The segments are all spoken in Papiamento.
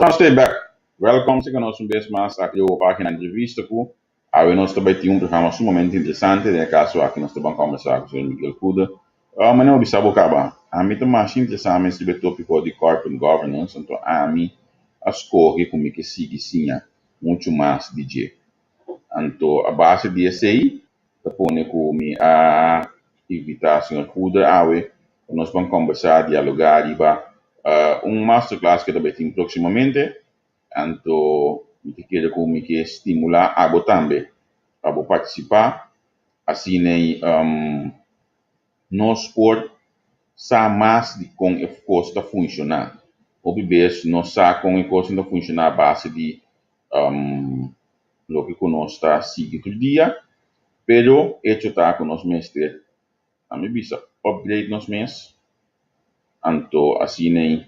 Nos ta bek. Welkom serka nos un bes mas aki riba bo pagina Entrevista ku awe nos ta bai tin un programa sumamente interesante. Den e kaso aki nos ta ban kombersá ku señor Miguel Goede. Manera bo bisa bo kaba, ami ta masha interesá mes riba e topiko di corporate governance, anto ami a skohe ku mi ke sigui siña muchu mas di dje. Anto a base di esei ta pone ku mi a invitá señor Goede awe pa nos ban kombersá, dialogá riba un masterclass ku e ta bai tin próksimamente. Anto mi ta kere ku mi ke stimulá abo tambe pa bo partisipá, asina nos por sa mas di kon e kos ta funshoná. Hopi bes nos sa kon e kosnan ta funshoná a base di loke ku nos ta sigui tur dia, pero echo ta ku nos mester, ami bisa, upgrade nos mes, anto asina ei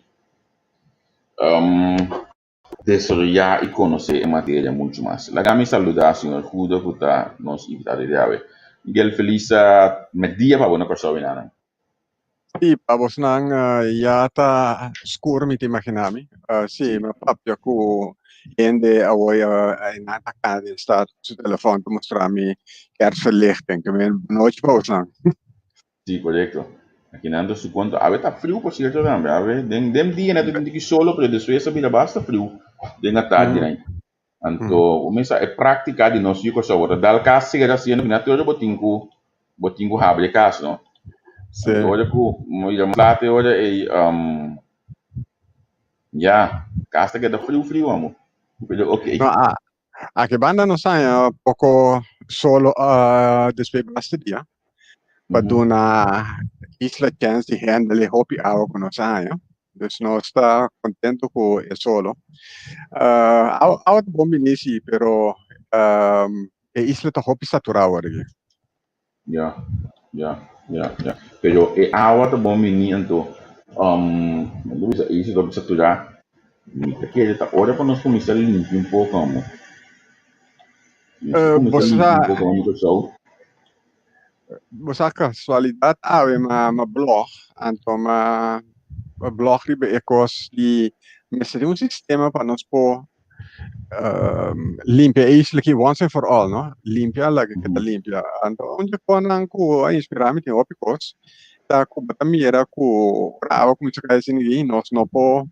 desaroyá i konosé e materia muchu mas. Laga mi saludá señor Gudo ku ta nos invitado di awe. Miguel, felis mèrdia pa bo na Kòrsou i nan. Sí, pa bosnan ya ta skur mi ta imaginá mi. Sí, mi a papia ku hende awor i nan ta kana den stad ku su telefòn ta mustra mi kerstverlichting. Ke men nochi pa bosnan. Sí, korekto. Aki nan ta su konta. Awe ta friu por sierto tambe. Awe den den dia nan ta tin tiki solo pero despues a bira basta friu den atardinan. Anto bo mester sa e práktika di nos yu Kòrsou. Bo ta dal kas siga ta hasiendo ku na te ora bo tin ku bo tin ku habri e kas no. Sí. Anto ora ku bo yama laat e ora ei ya kas ta keda friu friu amo. Pero ok. No, a aki banda nos haña poko solo despues basta dia pa duna isla chèns di handle e hopi awa ku nos a haña. Dus nos ta contento cu e solo. Awa, awa ta bon bini si, pero e isla ta hopi saturá awor aki. Ya, ya, ya, ya. Pero e awa ta bon bini anto bo bisa e isla ta hopi saturá. Mi ta kere ta ora pa nos kuminsá limpia un poko amo. Nos ta kuminsá Bo limpia un sa poko amo Kòrsou. Bo sa casualidad awe ma ma blog anto ma blog riba e cos di mester tin un sistema pa nos por limpia e isla aki once and for all no limpia laga keda limpia anto un di e cosnan cu a inspira mi tin hopi cos ta cu bo ta mira cu ora awa cuminsa cay asina aki nos no por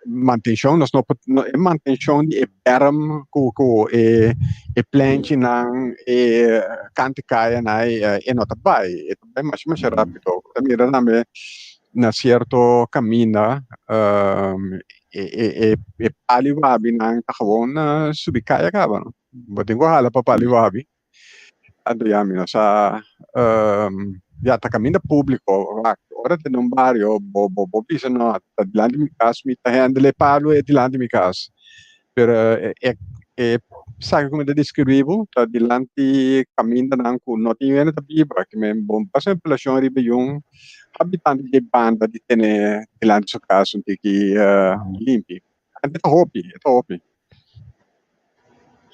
mantenshon nos no por e mantenshon di e berm ku ku e e plenchinan e kante kaya nan e no ta bai e ta bai masha masha rapido bo ta mira tambe na sierto kaminda e e e e pali wabinan ta gewoon subi kaya kaba no bo tin ku hala pa pali wabi. Anto ya mi no sa ya ta caminda publico wak ora ta den un bario bo bo bo bisa no ta dilanti mi cas mi ta handle e palo e dilanti mi cas pero e e esaki cu mi ta describi bo ta dilanti camindanan cu no tin hende ta biba ki men bo pasa un poblacion riba y un habitante di e banda di tene dilanti su cas un tiki limpi anto e ta hopi e ta hopi.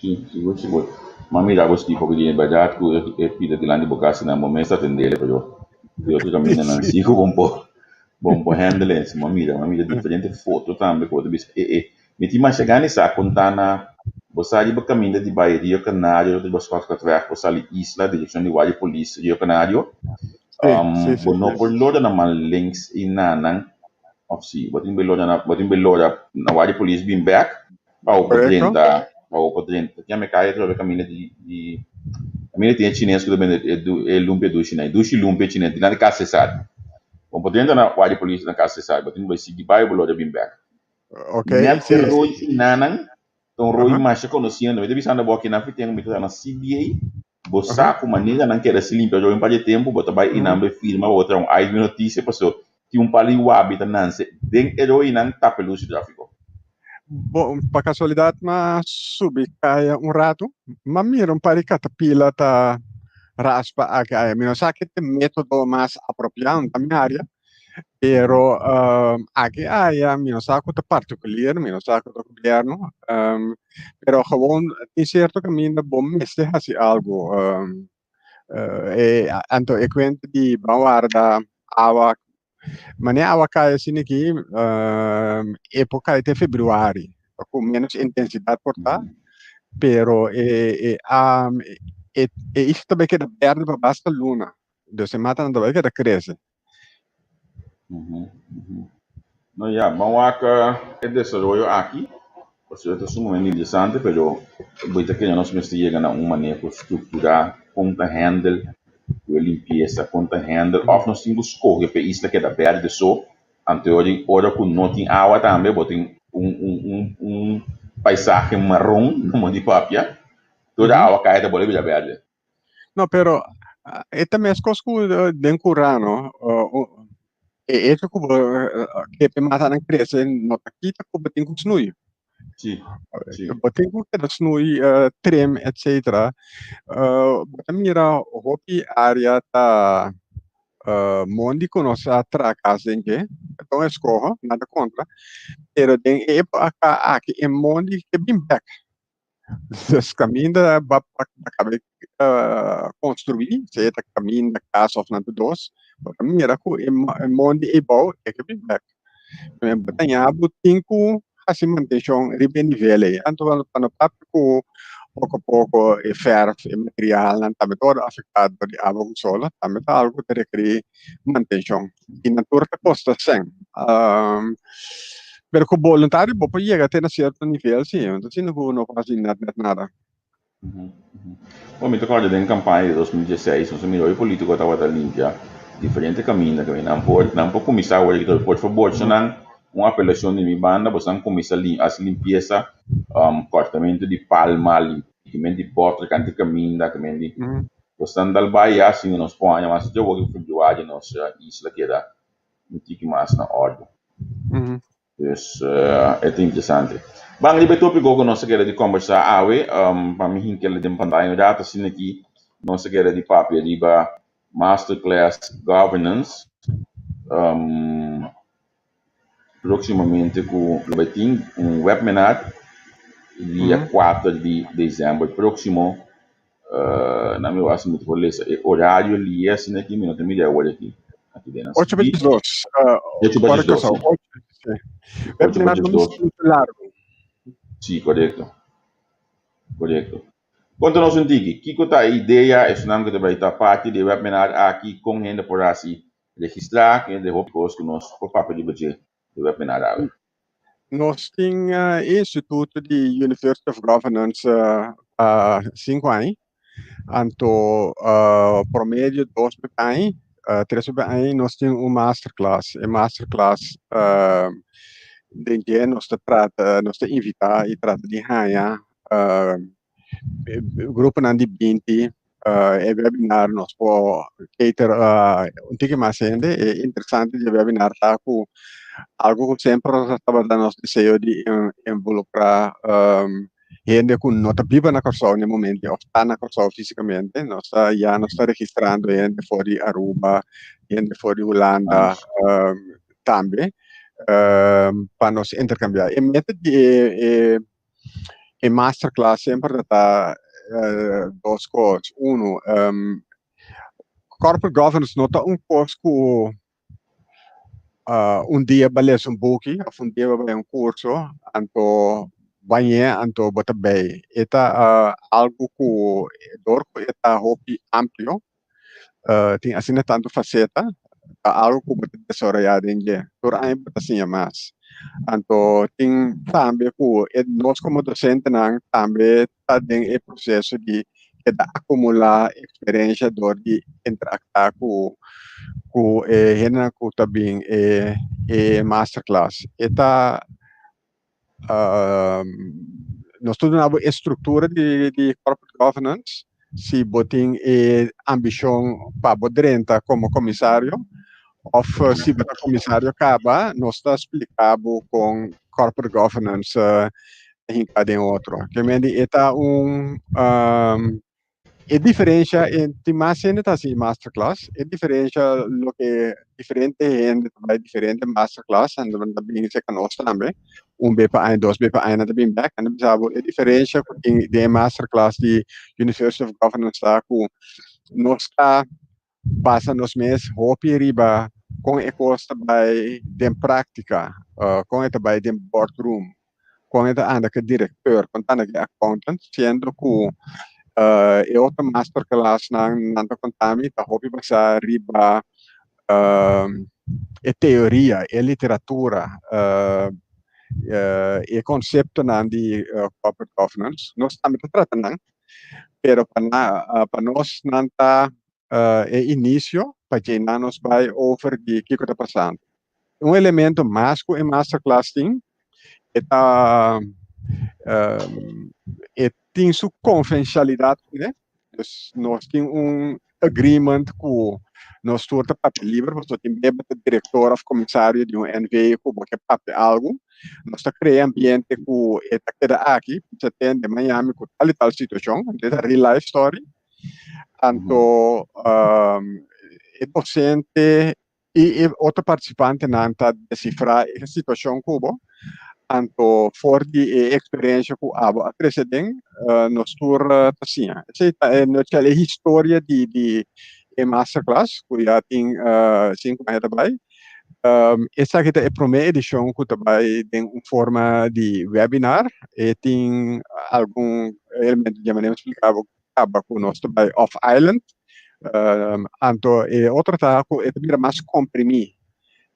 Sí, sigur sigur. M'a mira bo ski poco di berdad cu e pida dilanti bo casa nan bo mes atendele pero di otro caminda nan si cu bon por bon por handle e. M'a mira diferente foto tambe cu bo ta bisa e e mi tin masha gana di sa con ta na bo sa riba caminda di bay Rio Canario riba bo Scotcotweg bo sali Isla direccion di Guardia Polis Rio Canario bo no por logra na man links y nanan of si bo tin bay logra na bo tin bay logra na Guardia Polis bin bek Pa bo por drenta, pa bo por drenta. Tin ame kaya atrobe kaminda di di kaminda tin e chines ku ta bende e du e lumpia dushi nan. E dushi lumpia chines dilanti di kas Cesar. Bo por drenta na guardia polis na kas Cesar. Bo tin ku bai sigui bai bo logra bin bek. Okay, Net sí. e roi inanan ta un roi Aha. masha konosí. Mi ta bisando bo aki nan fiteng mi ta na CBA. Bo Aha. sa ku manera nan keda si limpia roi un par di tempu bo ta bai inan bai firma bo traha un ais mi notisia paso tin un par di wabi ta nanse den e roinan tapa e lus di trafiko. Bo, pa casualidad m'a subi caya un rato, m'a mira un par di catapila ta raspa aki aya. Mi no sa ki ta e metodo mas apropiado, no ta mi area, pero aki aya mi no sa cu ta particulier, mi no sa cu ta gobierno, pero gewoon tin cierto caminda bo mester haci algo. Anto e cuenta di ban warda awa. Manera awa kai asina aki, e por kai te februari, ku menos intensidat por ta, pero e e e isla ta bai keda berde pa basta luna, dus e matanan ta bai keda krese. No ya, ban wak e desaroyo aki, pasobra ta sumamente interesante, pero bo ta kere nos mester yega na un maneho strukturá kon ta handle ku e limpiesa, kon ta handle, òf nos tin ku skohe pa e isla keda bèrdè so, anto ora ora ku no tin awa tambe bo tin un un un un paisahe maron, nomo di papia, tur awa kai ta bolbe bira bèrdè. No, pero e ta meskos ku den kurá, no? E hecho ku bo kepe matanan krese no ta kita ku bo tin ku snui. Sí, sí. Bo tin ku keda snui, trim, etcetera. Bo ta mira hopi área ta mondi ku nos a traha kas den dje, ta un eskoho, nada kontra, pero den e epoka aki e mondi ke bin bèk. Dus kaminda ba kabe konstruí, sea ta kaminda, kas òf nan tur dos, bo ta mira ku e mondi eibou e ke bin bèk. Bo ta ña bo tin ku hasi mantenshon riba e nivel ei. Anto pa no papia ku poko poko e fèrf, e materialnan tambe ta wòrdu afektá dor di awa ku solo, tambe ta algu ku ta rekerí mantenshon. I nan tur ta kosta sèn. Pero ku boluntario bo por yega te na sierto nivel si, no ta asina ku no por hasi nèt nèt nada. Bon, mi ta kòrda den kampaña di 2016 nos a mira hopi polítiko tabata limpia diferente kaminda kaminda nan por nan por kuminsá awor aki por fabor si nan un apelashon di mi banda boso kuminsá hasi limpiesa, kòrtamentu di palma, limpiamentu di bòter kanti kaminda kaminda di Nos nan dal bai ya asina nos por haña mas dje wak i februari nos isla keda un tiki mas na ordu. Dus e ta interesante. Ban riba e topiko ku nos a keda di kombersá awe, pa mi hink'el den pantaya un rato asina aki nos a keda di papia riba Masterclass Governance. Próksimamente ku lo bai tin un webminar dia 4 di desèmber próksimo. Na mi wak si mi ta por lesa e orario li asina aki, mi no ta mira e ora aki. Aki den Ocho pa diesdos. Ocho pa diesdos, si. Ocho pa Webinar no diesdos. mester muchu largu. Si, korekto. Korekto. Konta nos un tiki, kiko ta e idea, esnan ku ta bai ta parti di e webminar aki, kon hende por hasi Registrá ku hende hopi kos ku nos por papia riba dje di webinar awe. Nos tin e instituto di University of Governance pa sinku aña, anto promedio dos be pa aña, tres be pa aña nos tin un masterclass. E masterclass den dje nos ta trata, nos ta invitá i trata di haña gruponan di binti e webinar nos por cater un tiki mas hende. E interesante di e webinar ta ku algo ku semper tabata nos deseo di involucra hende ku no ta biba na Kòrsou na e momento òf ta na Kòrsou físikamente. Nos ta ya nos ta registrando hende for di Aruba, hende for di Hulanda tambe pa nos interkambiá. E meta di e E masterclass semper ta ta dos kos. Uno, corporate governance no ta un kos ku un dia bo a lesa un buki òf un dia bo a bai un kurso anto bañ'é anto bo ta bei. E ta algu ku dor ku e ta hopi amplio tin asina tantu faseta, ta algu ku bo ta desaroyá den dje. Tur aña bo ta siña mas. Anto tin tambe ku e nos komo dosentenan tambe ta den e proseso di keda akumulá eksperensha dor di interaktá ku ku e hendenan ku ta bin e e masterclass. E ta Nos ta duna bo e struktura di di corporate governance si bo tin e ambishon pa bo drenta komo komisario òf si bo ta komisario kaba nos ta splika bo kon corporate governance ta hinka den otro. Ke men di e ta un E diferencia tin mas hende ta haci masterclass. E diferencia loke diferente hende ta bay diferente masterclass en nan ta bini cerca nos tambe. Un be pa aña, dos be pa aña nan ta bini bek. Nan ta bisa bo e diferencia cu tin den e masterclass di University of Governance ta cu nos ta basa nos mes hopi riba. Kon e kos ta bai den práktika, kon e ta bai den boardroom, kon e ta anda ku e direkteur, kon ta anda ku e accountant, siendo ku e otro masterclassnan nan ta konta mi ta hopi basá riba e teoria, e literatura, e konseptonan di corporate governance. Nos tambe ta trata nan, pero pa na pa nos nan ta e inicio pa dje nan nos bai over di kiko ta pasando. Un elemento mas ku e masterclass tin e ta e tin su konfensialidat kuné. Dus nos tin un agreement ku nos tur ta papia liber, pasobra tin bia bo ta direktor òf komisario di un NV ku bo ke papia algu. Nos ta krea ambiente ku e ta keda aki, bisa tende Miami ku tal i tal situashon, anto e ta real life story. Anto e dosente i e otro partisipantenan ta desifrá e situashon ku bo. Anto for di e eksperensia ku abo a trese den, nos tur ta siña. Esei ta e nutshell e historia di di e masterclass ku ya tin 5 aña ta bai. Esaki ta e promé edishon ku ta bai den un forma di webinar. E tin algun elemento di manera mi splika bo kaba ku nos ta bai off island. Anto e otro ta ku e ta bira mas komprimí.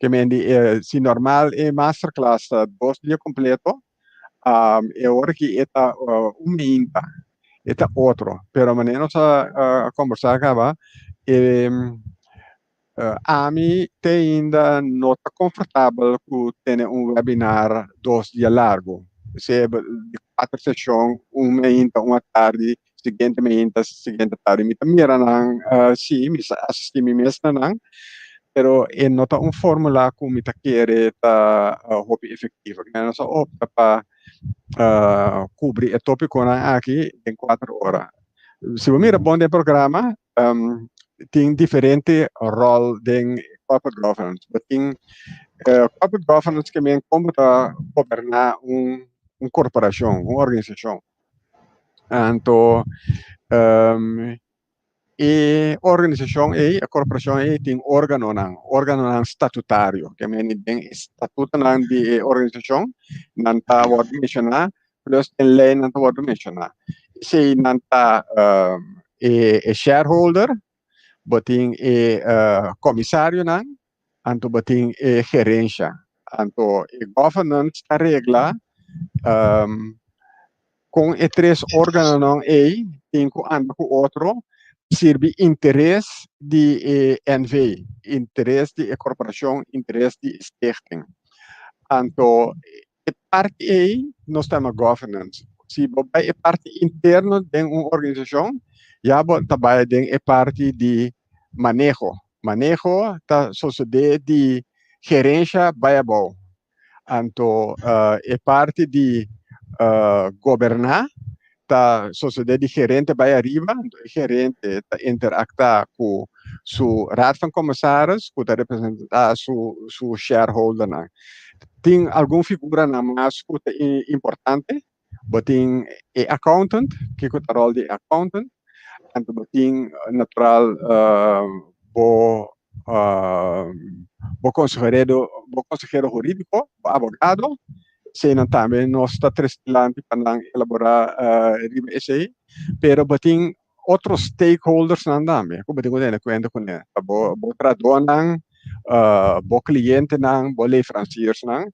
Ke men di si normal e masterclass ta 2 dia kompleto, e ora aki e ta un mainta, e ta otro. Pero manera nos a kombersá kaba, e ami te ainda no ta konfortabel ku tene un webinar 2 dia largu. Sea di kuater seshon, un mainta, un atardi, siguiente mainta, siguiente atardi. Mi ta mira nan, si, mi sa asistí mi mes na nan, pero e no ta un fórmula ku mi ta kere ta hopi efektivo. Nos a opta pa kubri e tópikonan aki den 4 ora. Si bo mira bon den programa, tin diferente ròl den corporate governance. Bo tin corporate governance ke men kon bo ta goberná un korporashon, un organisashon. Anto e organisashon ei, e korporashon ei tin órganonan, órganonan statutario. Ke men den e statutonan di e organisashon nan ta wòrdu menshoná, plus den lei nan ta wòrdu menshoná. Esei nan ta e shareholder, bo tin e komisarionan, anto bo tin e gerensha. Anto e governance ta regla kon e tres órganonan ei tin ku anda ku otro sirbi interes di e NV, interes di e korporashon, interes di e stichting. Anto e parti ei nos ta yama governance. Si bo bai e parti interno den un organisashon, ya bo ta bai den e parti di maneho. Maneho ta sosodé di gerensha bai abou. Anto e parti di goberná ta sosodé di gerente bai ariba. Anto e gerente ta interaktá ku su raad van commissaris ku ta representá su shareholdernan. Tin algun figuranan mas ku ta importante. Bo tin e accountant, kiko ta ròl di e accountant. Anto bo tin natural bo konsehero hurídiko, bo abogado. Eseinan tambe nos ta trese dilanti pa nan elaborá riba esei. Pero bo tin otro stakeholdersnan tambe ku bo tin ku tene kuenta kuné. Ta bo trahadónan, bo klientenan, bo leveranciersnan.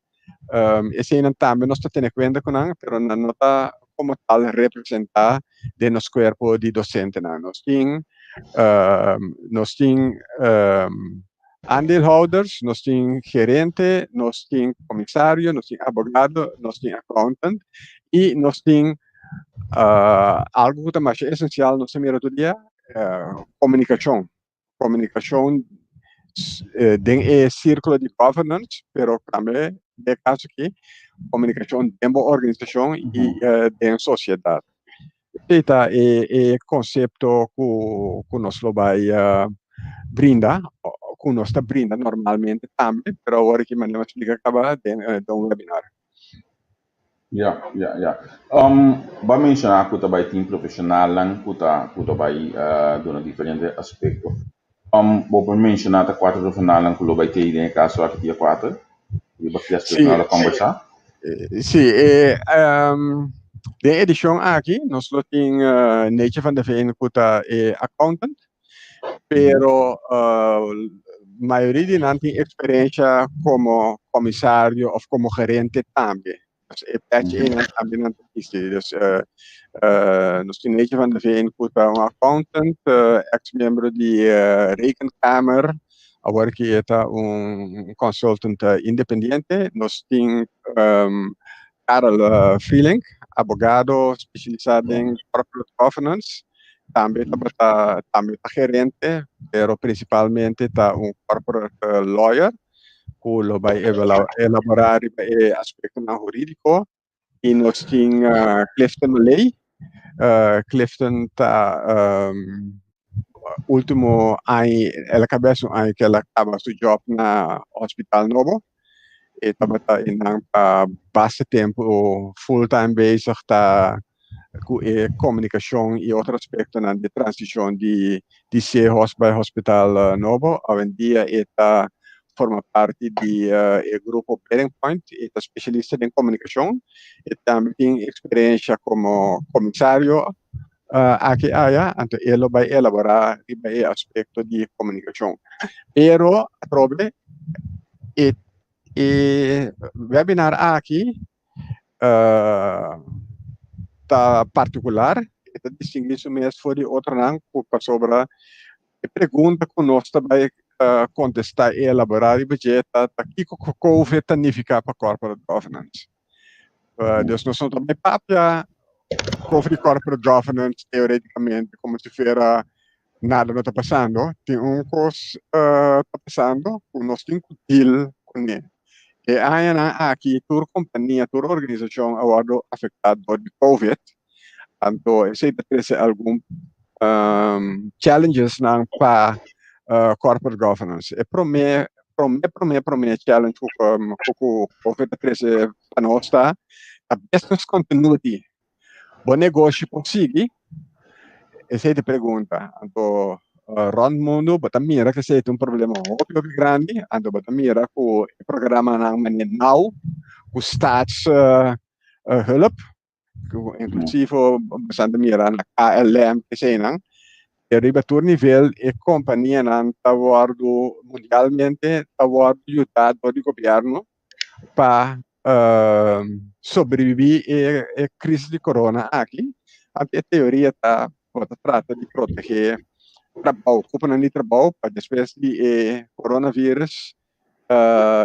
Eseinan tambe nos ta tene kuenta ku nan, pero nan no ta komo tal representá den nos kuerpo di dosentenan. Nos tin aandeelhouders, nos tin gerente, nos tin komisario, nos tin abogado, nos tin accountant i nos tin algu ku ta masha esensial nos ta mira tur dia, komunikashon. Komunikashon den e sírkulo di governance, pero tambe den e kaso aki komunikashon den bo organisashon i den sosiedat. Esei ta e konsepto ku nos lo bai brinda, ku nos ta brinda normalmente tambe, pero awor aki manera mi a splika kaba den un webinar. Ja. Bo a menshoná ku ta bai tin profeshonalnan ku ta bai duna diferente aspekto. Bo por menshoná ta kua ta profeshonalnan ku lo bai tei den e kaso aki dia 4? Riba ki aspektonan lo kòmbersá? Sí, e den edishon aki nos lo tin Neetje van der Veen ku ta e accountant, pero mayoria di nan tin eksperensha komo komisario òf komo gerente tambe. Dus e pèchi einan tambe nan ta bisti. Dus nos tin Neetje van der Veen ku ta un accountant, ex miembro di Rekenkamer, awor ki e ta un consultant independiente. Nos tin Karel Vrielink, abogado spesialisá den corporate governance, tambe tabata tambe ta gerente, pero prinsipalmente ta un corporate lawyer ku lo bai elaborá riba e aspektonan hurídiko. I nos tin Clifton Malay. Clifton ta último aña, el a kabes un aña ku el a kaba su job na Hospital Nobo. E tabata einan pa basta tempu full time bezig ta ku e komunikashon i otro aspektonan di transishon di di Sehos bai Hospital Nobo. Awendia e ta forma parti di e grupo Bearing Point, e ta spesialista den komunikashon. E tambe tin eksperensha komo komisario aki aya, anto e lo bai elaborá riba e aspekto di komunikashon. Pero atrobe e e webinar aki ta partikular, e ta distinguí su mes for di otronan ku pasobra e pregunta ku nos ta bai kontestá i elaborá riba dje ta ta kiko ku Covid ta nifiká pa corporate governance. Dus nos no ta bai papia over di corporate governance teoreticamente como si fuera nada no ta pasando. Tin un cos ta pasando cu nos tin cu deal cune. E añanan aki tur compania, tur organisacion a wordo afecta door di Covid. Anto esey ta trece algun challenges nan pa corporate governance. E prome prome prome prome challenge cu cu Covid a trece pa nos ta ta business continuity. Bo negoshi por sigui? Esey ta e pregunta. Anto rond mundo bo ta mira cu esey ta un problema hopi hopi grandi, anto bo ta mira cu e programanan manera now cu staats hulp ku inklusivo bosan ta mira na KLM eseinan, e riba tur nivel e kompanianan ta wòrdu mundialmente ta wòrdu yudá dor di gobièrnu pa sobrebibí e e krisis di korona aki. Anto e teoria ta bo ta trata di protegé trabou, kuponan di trabou pa despues di e coronavirus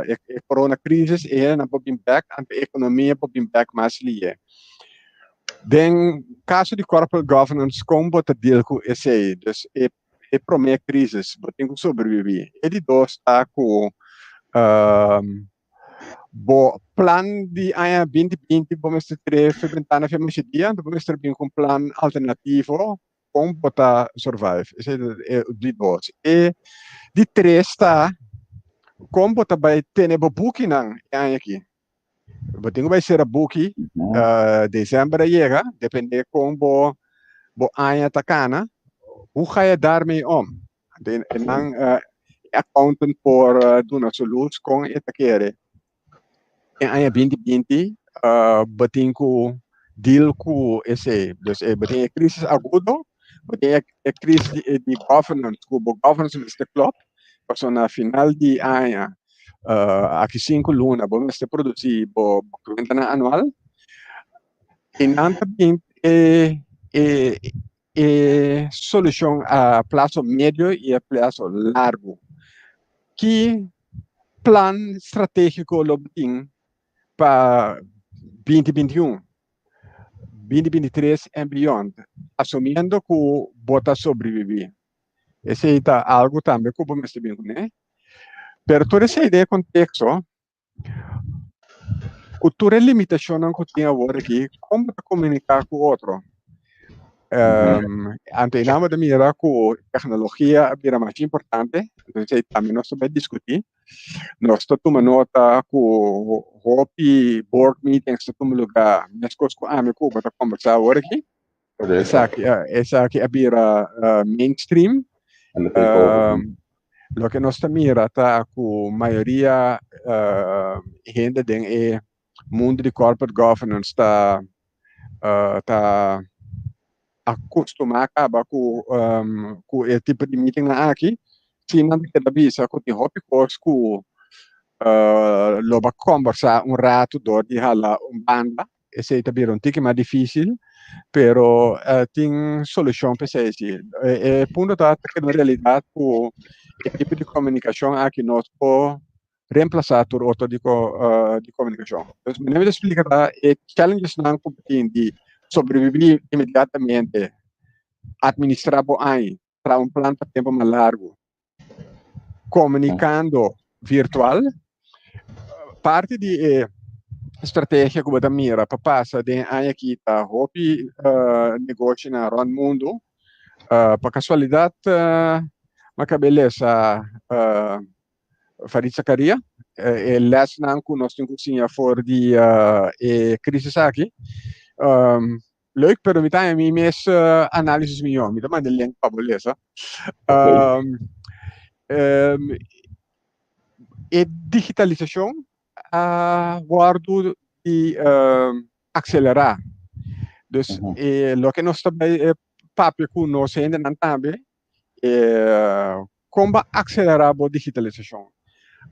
e corona crisis e hendenan por bin bek anto e economia por bin bek mas lihe. Den caso di corporate governance con bo ta deal cu esey? Dus e e prome crisis bo tin cu sobrevivi. E di dos ta cu bo plan di aña 2020 bo mester trece fe bentana fe masha dia anto bo mester bin cu un plan alternativo kon bo ta survive. Esei ta e di dos. E di tres ta kon bo ta bai tene bo bukinan e aña aki. Bo tin ku bai sera buki december a yega, depende kon bo bo aña ta kana, hoe ga je daarmee om? Den e nan e accountant por duna su lus kon e ta kere. Den aña 2020 bo tin ku deal ku esei. Dus bo tin e crisis agudo, bo tin e crisis di governance ku bo governance mester klop, pasobra na final di aña aki sinku luna bo mester produsi bo kuentanan anual. I nan ta bin e e e solushon a plaso medio i a plaso largu. Ki plan stratégiko lo bo tin pa 2021, 2023 en beyond, asumiendo ku bo ta sobreviví? Esei ta algu tambe ku bo mester bin kuné. Pero tur esei den e konteksto Ku tur e limitashonnan ku tin awor aki, kon bo ta komuniká ku otro? Anto einan bo ta mira ku teknologia a bira mas importante, entonces ei tambe nos ta bai diskutí. Nos ta tuma nota ku hopi board meetings ta tuma lugá meskos ku ami ku bo ta kombersá awor aki. Esaki a bira mainstream. Loke nos ta mira ta ku mayoria hende den e mundu di corporate governance ta akustumá kaba ku e tipo di meetingnan aki. Si nan ta keda bisa ku tin hopi kos ku lo bo a kombersá un ratu dor di hala un banda. Esei ta bira un tiki mas difícil, pero tin solushon pa esei si. E punto ta ta keda un realidat ku e tipo di komunikashon aki no por remplasá tur otro di komunikashon. Entonces mi ta splika ta e challengesnan ku bo tin di sobrebibí inmediatamente, administrá bo aña, traha un plan pa tempu mas largu, komunikando virtual. Parti di e strategia ku bo ta mira pa pasa den e aña aki ta hopi negoshonan rònt mundu. Pa kasualidat mi a kaba e lesa Farid Zakaria, e lèsnan ku nos tin ku siña for di e krisis aki. Leuk, pero mi ta haña mi mes análisis mihó. Mi ta manda e link pa bo lesa. E digitalisashon a wòrdu di akselerá. Dus e loke nos ta bai papia ku nos hendenan tambe, Kon bo akselerá bo digitalisashon?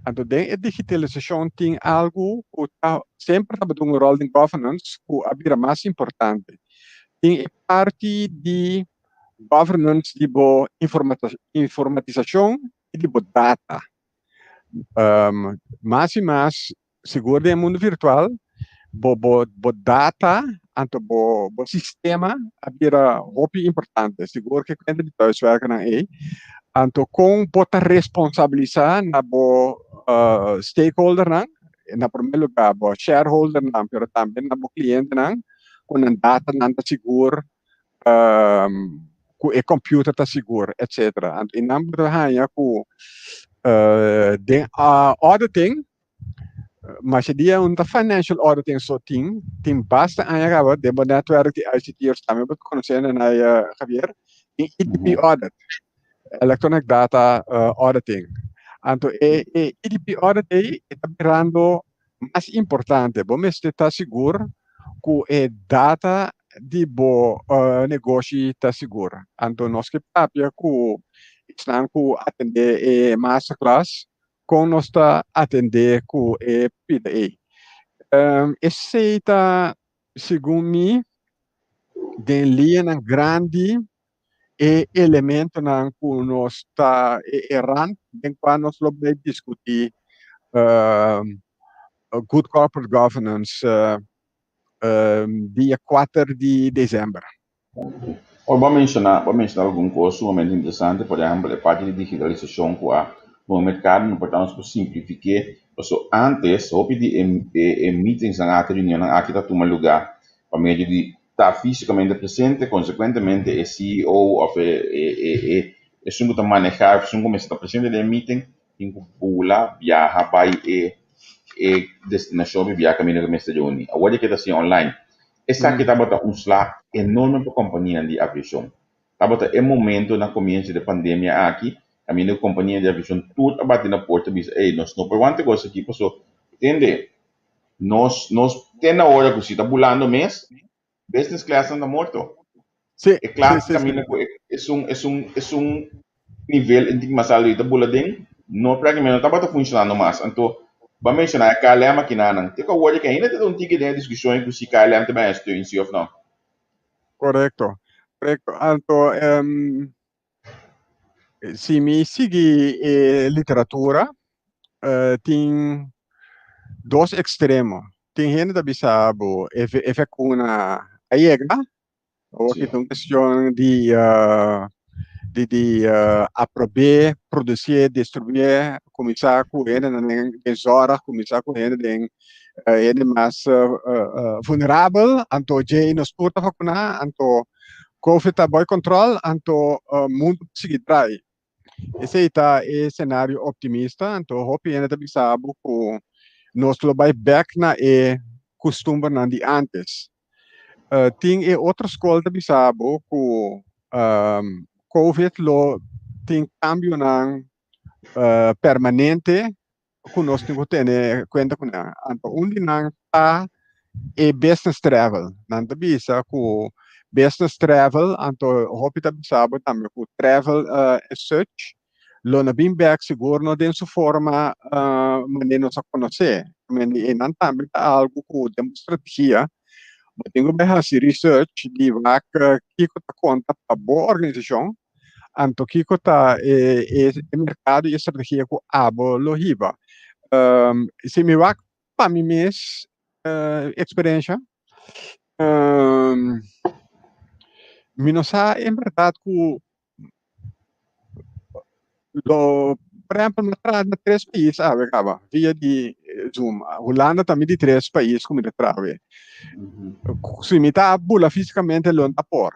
Anto den e digitalisashon tin algu ku ta semper tabata un ròl den governance ku a bira mas importante. Tin e parti di governance di bo informatisashon i di bo data. Mas i mas sigur den e mundu virtual bo bo bo data anto bo bo sistema a bira hopi importante sigur ke kuenta di thuiswerkernan ei anto kon bo ta responsabilisa na bo stakeholdernan na prome lugar bo shareholdernan pero tambe na bo klientenan ku nan datanan ta sigur ku e computer ta sigur etcetera anto e nan bo ta haña ku den auditing Masha dia un ta financial auditing so tin, tin basta aña caba den bo netwerk di ICT'ers tambe bo ta conoce na Javier, tin EDP audit, electronic data auditing. Anto e EDP audit ey e ta birando mas importante, bo mester ta sigur cu e data di bo negoshi ta sigur. Anto nos ke papia cu esnan cu atende e masterclass Kon nos ta atendé ku e pida ei? Esei ta, segun mi, den liñanan grandi e elementonan ku nos ta, e rand den kua nos lo bai diskutí Good Corporate Governance dia kuater di desèmber. Ora bo a menshoná, bo a menshoná algun kos sumamente interesante, por ehèmpel e parti di digitalisashon ku a pone merkado, no por ta nos por simplifik'é, pasobra ántes hopi di e e meetingsnan aki, reunionnan aki ta tuma lugá pa medio di ta físikamente presente, konsekuentemente e CEO òf e e e esun ku ta manehá, esun ku mester ta presente den e meeting tin ku bula biaha bai e e destinashon di biaha kaminda ku mester reuní. Awor di ke ta hasi online. Esaki tabata un sla enorme pa kompanianan di aviashon. Tabata e momento na komienso di e pandemia aki, kaminda ku kompanianan di aviashon tur a bati na porta a bisa, ey, nos no por wanta e kos aki paso, tende, nos nos te na ora ku si ta bulando mes, business classnan ta morto. E klas kaminda ku esun esun esun nivel en tin mas alto y ta bula den no prácticamente no tabata funcionando mas. Anto bo a menciona e KLM akinanan. Te cu awor ke ainda ta un tiki den e discusion cu si KLM ta bay steun si of no. Correcto, correcto. Anto si mi sigui e literatura tin dos extremo. Tin hende ta bisa bo e vacuna a yega. Awor ki ta un cuestion di di di aprob'é, producié, distribuié, cuminsa cu hendenan den zorg, cuminsa cu hende den hende mas vulnerabel, anto djei nos tur ta vacuna, anto covid ta boy control, anto mundo ta sigui draai. Esei ta e scenario optimista, anto hopi hende ta bisa bo cu nos lo bay bek na e custumbernan di antes. Tin e otro skol ta bisa bo ku Covid lo tin kambionan permanente ku nos tin ku tene kuenta ku nan. Anto un di nan ta e business travel. Nan ta bisa ku business travel, anto hopi ta bisa bo tambe ku travel as such lo no bin bek sigur no den su forma manera nos a konosé. E nan tambe ta algu ku den bo strategia bo tin ku bai hasi research di wak kiko ta konta pa bo organisashon. Anto kiko ta e e merkado i e strategia ku abo lo hiba? Si mi wak pa mi mes eksperensha, mi no sa en bèrdat ku lo, por ehèmpel mi a traha na tres pais awe kaba via di Zoom. Hulanda ta mi di tres pais ku mi ta traha awe. Si mi ta bula físikamente lo no ta por.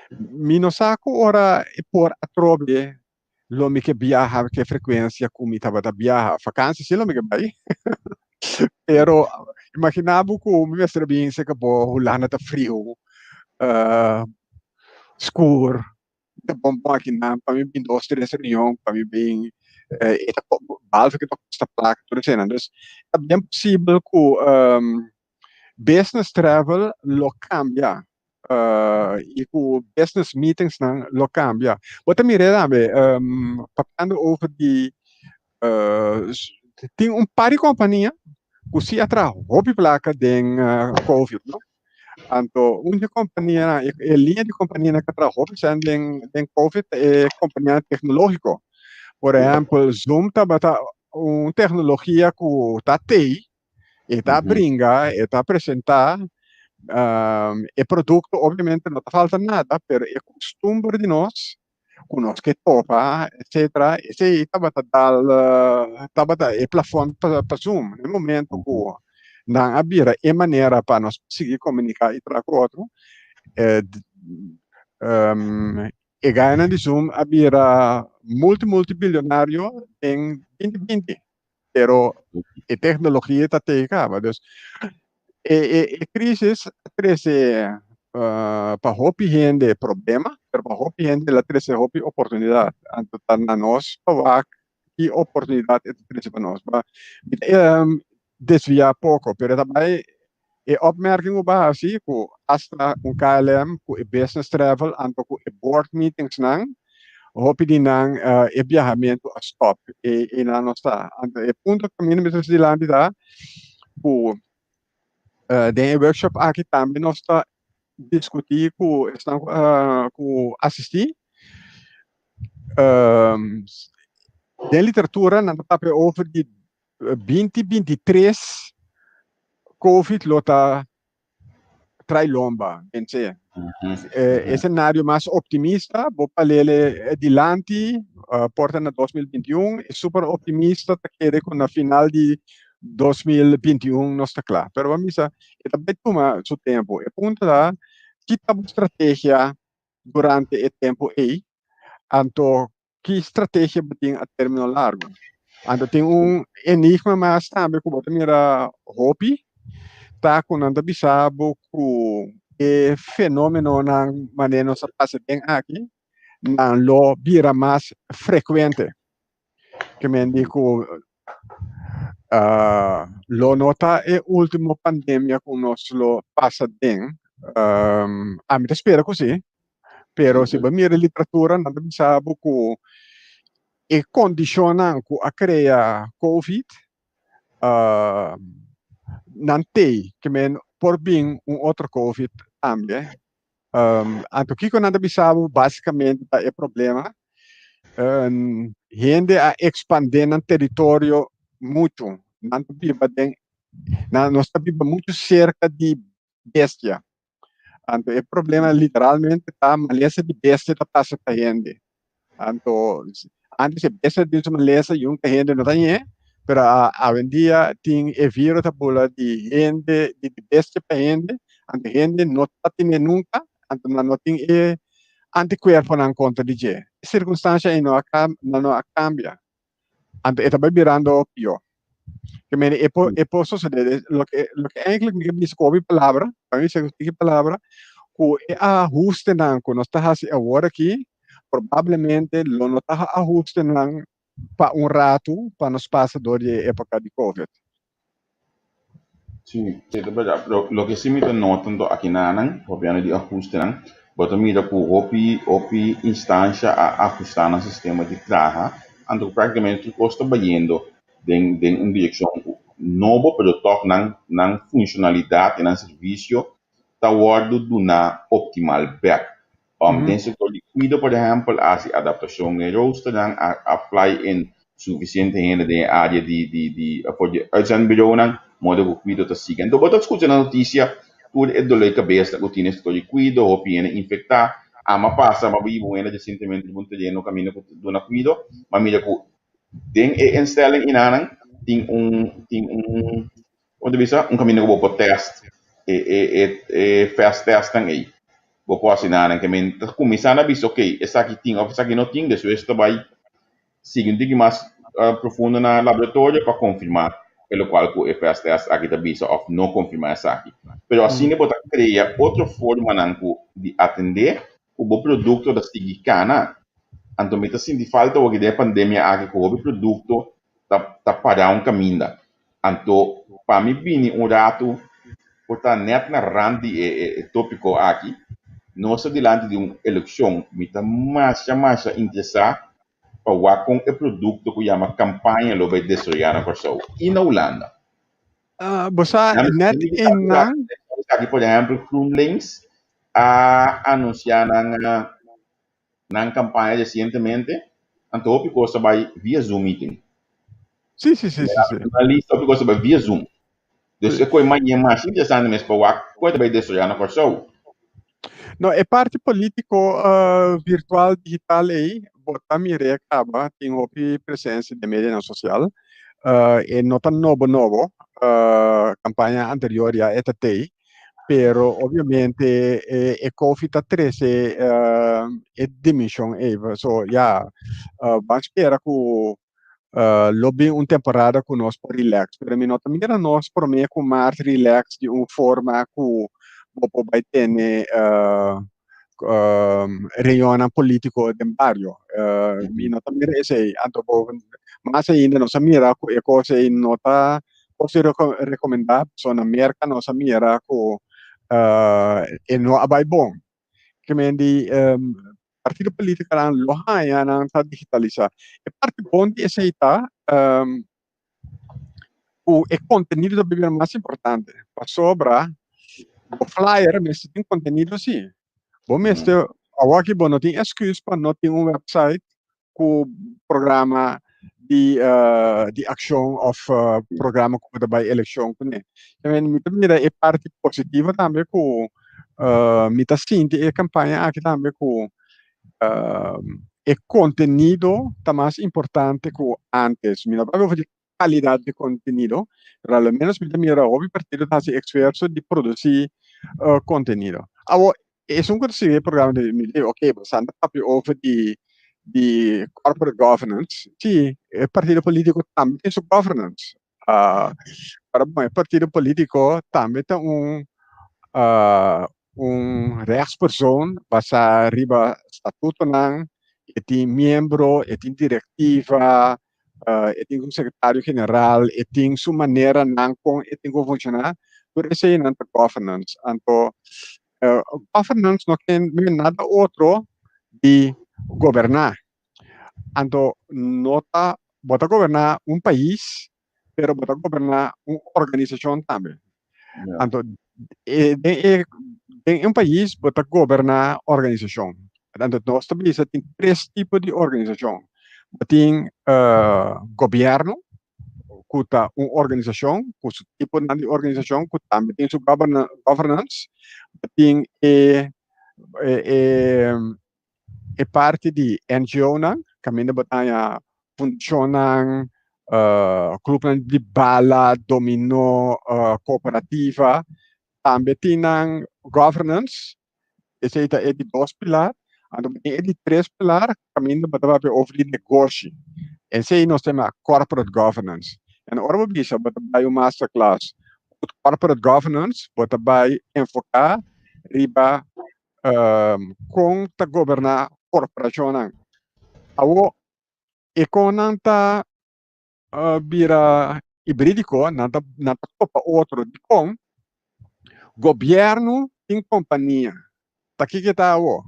Mi no sa ku ora e por atrobe lo mi ke biaha ke frekuensia ku mi tabata biaha. Fakansi si lo mi ke bai, pero imagina bo ku mi mester a bin seka bo Hulanda ta friu, skur, ta bon bon akinan pa mi bin dos tres reunion pa mi bin e ta behalve ku ta kosta plaka tur eseinan. Dus ta bien posibel ku business travel lo cambia y cu business meetings nan lo cambia. Bo ta mira tambe, papiando over di tin un par di compania cu si a traha hopi placa den covid, no? Anto un di compania, e linea di compania nan cu a traha hopi cen den covid ta e compania tecnologico. Por ehempel, Zoom tabata un tecnologia cu ta tey. E ta bringa, e ta presentá, e produkto obviamente no ta falta nada, pero e kustumber di nos, ku nos ke topa, etcetera, esei tabata dal, tabata e plafòn pa Zoom. Na e momento ku nan a bira e manera pa nos sigui komuniká i traha ku otro, e gainan di Zoom a bira multi multi bilionario den 2020. Pero e tecnologia ta tei caba. Dus e, e, e crisis a trece pa hopi hende problema, pero pa hopi hende el a trece hopi oportunidad. Anto ta na nos pa wak ki oportunidad e ta trece pa nos. Pa mi ta desvia poco, pero ta bai e opmerking ku bo a hasi ku hasta un KLM ku e business travel anto ku e board meetings nan hopi di nan e biahamentu a stop e e nan no sa. Anto e punto ku mi mester dilanti ta ku den e workshop aki tambe nos ta diskutí ku esnan ku asistí den literatura nan ta papia over di 2023 Covid lo ta trai lomba, pense. E scenario mas optimista, bo pa lele dilanti, porta na 2021, e super optimista ta kere ku na final di 2021 nos ta kla. Pero bo misa, e ta bai tuma su tempo. E punto ta, ki ta bo strategia durante e tempo ei? Anto Ki strategia bo tin a término largu? Anto tin un enigma mas tambe ku bo ta mira hopi, ta ku nan ta bisa bo ku e fenómenonan manera nos a pasa den aki, nan lo bira mas frekuente. Ke men di ku lo no ta e último pandemia ku nos lo pasa den. Ami ta spera ku si, Pero si bo mira literatura nan ta bisa bo ku e kondishonnan ku a krea Covid nan tei ke men por bin un otro Covid tambe. Anto kiko nan ta bisa bo basikamente ta e problema? Hende a ekspandé nan teritorio muchu. Nan ta biba den nan nos ta biba muchu serka di bestia. Anto e problema literalmente ta malesa di bestia ta pasa pa hende. Anto antes e bestia tin su malesa y un hende no ta ñe, pero awendia tin e virus ta bula di hende, di bestia pa hende, anto hende no ta tene nunca, anto nan no tin e anticuerponan contra di dje. E circunstancia ei no a no a cambia. Anto e ta bai birando pió. Ke mene e por e por sosodé. Loke loke eigenlijk mi ke bisa ku hopi palabra, pa mi bisa ku tiki palabra, ku e ahustenan ku nos ta hasi awor aki. Probablemente lo no ta ahustenan pa un ratu pa nos pasa dor di e époka di Covid. Sí, sí, ta berdad. Pero loke sí mi ta nota anto aki nanan, papiando di ahustenan, bo ta mira ku hopi hopi instansha a ahusta nan sistema di traha, anto ku práktikamente tur kos ta bayendo den den un direkshon nobo, pero tòg nan nan funshonalidat i nan servisio ta wòrdu duná optimal bèk. Den sektor di kuido, por ehèmpel, a hasi adaptashon den roosternan, a fly in sufisiente hende den e área di di di for di uitzendbureaunan, modo ku kuido ta sigui. Anto bo ta skucha na notisia tur e dolor di kabes ku tin den sektor di kuido, hopi hende infektá. Ama pasa, mi a biba un hende resientemente riba un tereno kaminda ku ta duna kuido, mi a mira ku den e instelling inanan tin un tin un Bo ta bisa un kaminda ku bo por tèst e e e e fast tèstnan ei. Bo por hasi nan ke men ta kuminsá na bisa okey esaki tin òf esaki no tin, despues ta bai sigui un tiki mas profundo na laboratorio pa konfirmá e lokual ku e fast tèst aki ta bisa òf no konfirmá esaki. Pero asina bo ta krea otro formanan ku di atendé ku bo produkto ta sigui kana. Anto mi ta sinti falta awor den e pandemia aki ku hopi produkto ta ta pará un kaminda. Anto pa mi bini un ratu por ta nèt na rand di e e tópiko aki, nos ta dilanti di un elekshon. Mi ta masha masha interesá pa wak kon e produkto ku yama kampaña lo bai desaroyá na Kòrsou i na Hulanda. Bo sa nèt einan. Esaki por ehèmpel GroenLinks a anunsiá nan nan kampaña resientemente, anto hopi kos ta bai via Zoom meeting. Sí, sí, sí, sí, sí. Na lista hopi kos ta bai via Zoom. Dus e koi mañe mas interesante mes pa wak kon e ta bai desaroyá na Kòrsou. No, e parti polítiko virtual, digital ei, bo ta mir'é kaba, tin hopi presensia den medianan sosial. E no ta nobo nobo, kampaña anterior ya e ta tei. Pero obviamente e, e COVID ta trece e dimension ei. So ja, ban spera ku lo bin un temporada ku nos por relax. Pero mi no ta mira nos prome ku maart relax di un forma ku bo por bai tene reunionnan politico den bario. Mi no ta mira esei. Anto boven, mas ainda nos a mira ku e kos ei no ta kos di rekomendá, pasobra na Merka nos a mira ku e no a bai bon. Ke men di partido politikonan lo haña nan ta digitalisá. E parti bon di esei ta ku e kontenido ta bira mas importante, pasobra bo flyer mester tin kontenido si. Bo mester, awor aki bo no tin excuse pa no tin un website ku programa di di akshon òf programa ku bo ta bai elekshon kuné. Mi ta mira e parti positivo tambe ku mi ta sinti e kampaña aki tambe ku e kontenido ta mas importante ku antes. Mi no papia over di kalidat di kontenido, pero a lo menos mi ta mira hopi partido ta hasi esfuerso di produsí kontenido. Awor, esun ku ta sigui e programa di mi di ok, bo sa ta papia over di di corporate governance. Sí, e partido polítiko tambe tin su governance. Pero bon, e partido polítiko tambe ta un un rechtspersoon basá riba statutonan, e tin miembro, e tin direktiva, e tin un sekretario general, e tin su maneranan kon e tin ku funshoná, tur eseinan ta governance. Anto governance no ke men nada otro di goberná. Anto no ta, bo ta goberná un pais, pero bo ta goberná un organisashon tambe. Anto e den e den un pais bo ta goberná organisashon. Anto nos ta bisa tin tres tipo di organisashon. Bo tin gobièrnu ku ta un organisashon ku su tiponan di organisashon ku tambe tin su governance. Bo tin e e e parti di NGO-nan, kaminda bo ta haña fundashonnan, klupnan di bala, dominó, kooperativa, tambe tin nan governance, esei ta e di dos pilar. Anto bo tin e di tres pilar kaminda bo ta papia over di negoshi, esei nos ta yama corporate governance. En ora bo bisa bo ta bai un masterclass corporate governance, bo ta bai enfoká riba kon ta goberná. korporashonnan. Awor e konnan ta bira hibrídiko, nan ta topa otro. Dikon? Gobièrnu tin kompania. Ta kiko ta awor?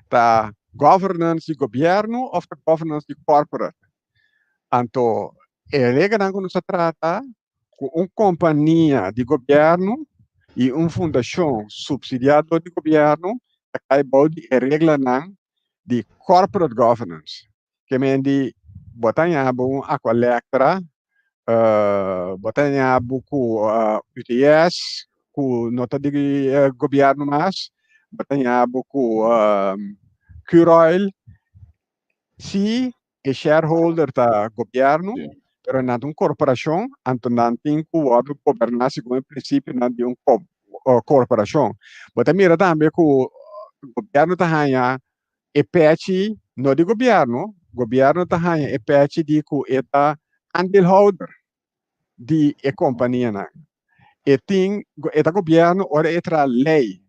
Ta governance di gobièrnu òf ta governance di corporate? Anto, e reglanan ku nos a trata ku un kompania di gobièrnu i un fundashon supsidiá dor di gobièrnu ta kai bou di e reglanan di corporate governance. Ke men di bo ta haña bo un Aqualectra, bo ta haña bo ku UTS, ku no ta di gobièrnu mas, bo ta haña bo ku Curoil. Si e shareholder ta gobièrnu, pero nan ta un korporashon, anto nan tin ku wòrdu goberná segun e prinsipionan di un korporashon. Bo ta mira tambe ku gobièrnu ta haña e pechi, no di gobièrnu, gobièrnu ta haña e pechi di ku e ta aandeelhouder di e kompanianan. E tin, e ta gobièrnu ora e traha lei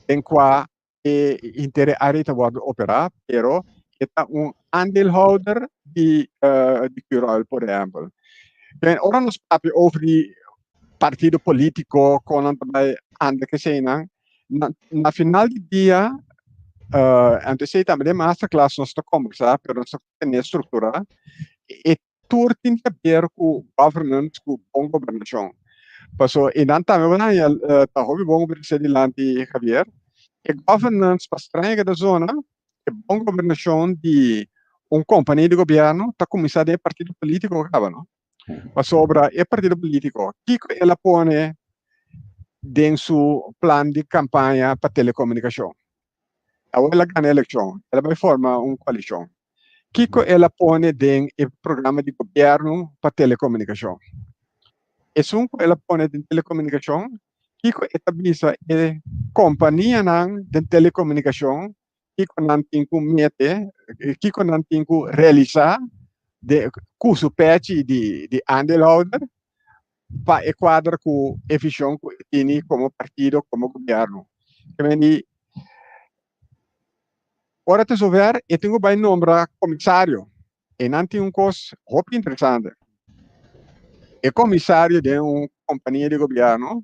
den kua e intere área ta wòrdu operá, pero e ta un aandeelhouder di Curoil, por ehèmpel. Ben, ora nos papia over di partido polítiko, kon nan ta bai anda ku eseinan, na final di dia, anto esei tambe den masterclass nos ta kombersá, pero nos ta tene strukturá, e tur tin ke ber ku governance, ku bon gobernashon. Paso e nan tambe bo ta haña ta hopi bon ku bo ta dilanti, Javier, e governance pa straña ku ta zona, e bon gobernashon di un kompania di gobièrnu ta kuminsá den e partido polítiko kaba, no? Pasobra e partido polítiko, kiko el a pone den su plan di kampaña pa telekomunikashon? Awor el a gana elekshon, el a bai forma un koalishon. Kiko el a pone den e programa di gobièrnu pa telekomunikashon? Esun ku el a pone den telekomunikashon, kiko e ta bisa e kompanianan den telekomunikashon kiko nan tin ku mete, kiko nan tin ku realisá de ku su pechi di aandeelhouder pa e kuadra ku e vishon ku e tini komo partido, komo gobièrnu? Ke men di ora ta zover e tin ku bai nombra komisario. E nan tin un kos hopi interesante. E komisario den un kompania di gobièrnu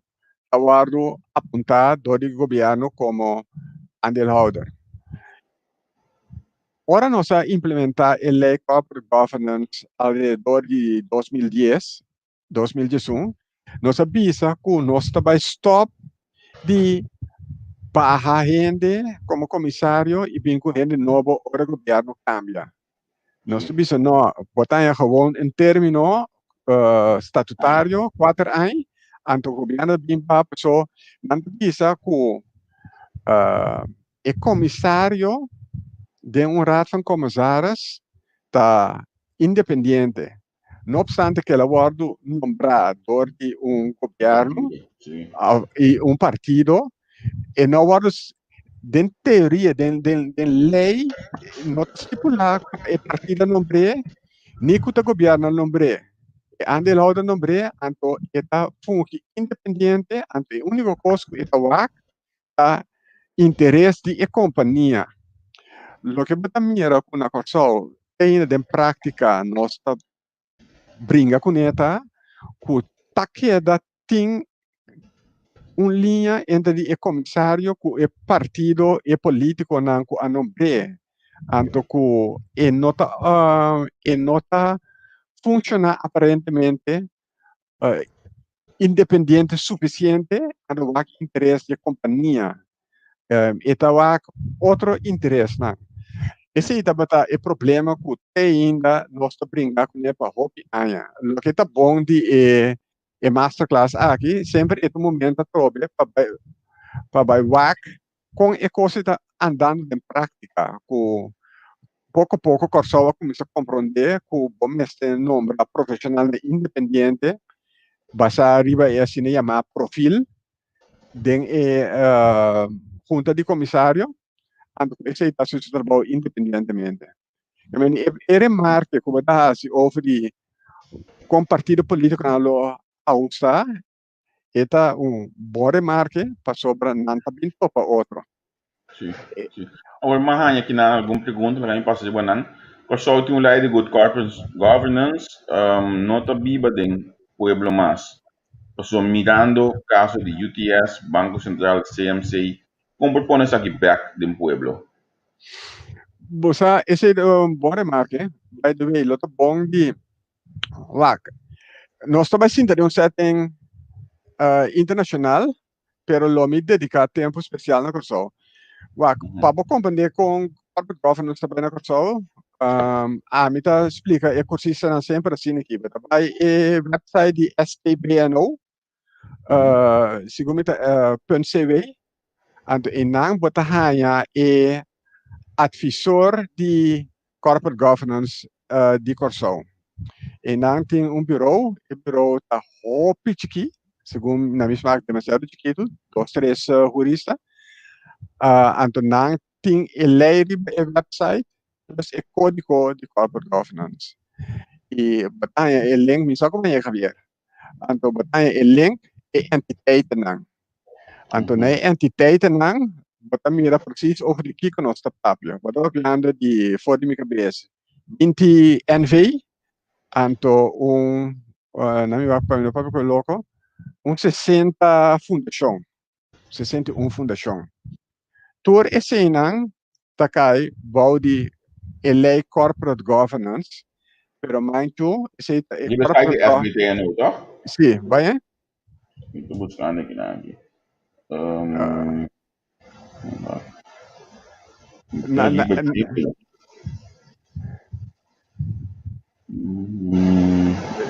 ta wòrdu apuntá dor di gobièrnu komo aandeelhouder. Ora nos a implementá e lei corporate governance alrededor di 2010, 2011, nos a bisa ku nos ta bai stòp di baha hende komo komisario i bin ku hende nobo ora gobièrnu kambia. Nos ta bisa no, bo ta haña gewoon un término statutario, 4 aña, anto gobièrnu ta bin pa paso nan ta bisa ku e komisario den un raad van commissaris ta independiente. No obstante ku el a wòrdu nombrá dor di un gobièrnu i un partido, e no wòrdu, den teoria, den lei, no ta stipulá ku e partido a nombr'é, ni ku ta gobièrnu a nombr'é. E aandeelhouder a nombr'é, anto e ta fungi independiente, anto e úniko kos ku e ta wak ta interes di e kompania. Loke bo ta mira ku na Kòrsou ainda den práktika nos ta bringa kuné ta ku ta keda tin un liña entre di e komisario ku e partido, e polítikonan ku a nombr'é. Anto ku e no ta funshoná aparentemente independiente sufisiente anto wak interes di e kompania. E ta wak otro interesnan. Esei tabata e problema ku te ainda nos ta bringa kuné pa hopi aña. Loke ta bon di e masterclass aki, semper e ta un momento atrobe pa bai wak kon e kos ta andando den práktika, ku poko poko Kòrsou a kuminsá komprondé ku bo mester nombra profeshonalnan independiente basá riba e asina yamá profil den e hunta di komisario, anto ku esei ta hasi su trabou independientemente. I mean, e remarke ku bo ta hasi over di kon partido polítikonan lo ahustá, e ta un bon remarke pasobra nan ta bin topa otro. Sí, sí. Awor mi a haña kinan algun pregunta, laga mi pasa riba nan. Kòrsou tin un lei di good corporate governance, no ta biba den pueblo mas. Pasobra mirando kaso di UTS, Banko Sentral, CMC, kon por pone esaki bèk den pueblo? Bo sa, esei ta un bon remarke. By the way, lo ta bon di wak. Nos ta bai sinta den un setting internashonal, pero lo mi dediká tempu spesial na Kòrsou. Wak, pa bo komprendé kon corporate governance ta bai na Kòrsou, ami ta splika e kursistanan semper asina aki. Bo ta bai e website di STBNO, segun mi ta punt cw, anto einan bo ta haña e advisor di corporate governance di Kòrsou. Einan tin un bureau, e bureau ta hopi chikí, segun na mi smak demasiado chikitu, dos tres hurista. Anto nan tin e lei riba e website, plus e kódigo di corporate governance. I bo ta haña e link, mi sa ku haña Javier, anto bo ta haña e link e entiteitennan. Anto na e entiteitennan bo ta mira precies over di kiko nos ta papia. Bo ta papiando di for di mi kabes 20 NV, anto un, na mi wak pa mi no papia ku e loko, un 60 fundashon, 61 fundashon. Tur eseinan ta kai bou di e lei corporate governance, pero manchu esei ta e Riba esaki corporate di SBTNO, toch? Sí, bai eh? Mi ta buscando aki na aki. Na, na,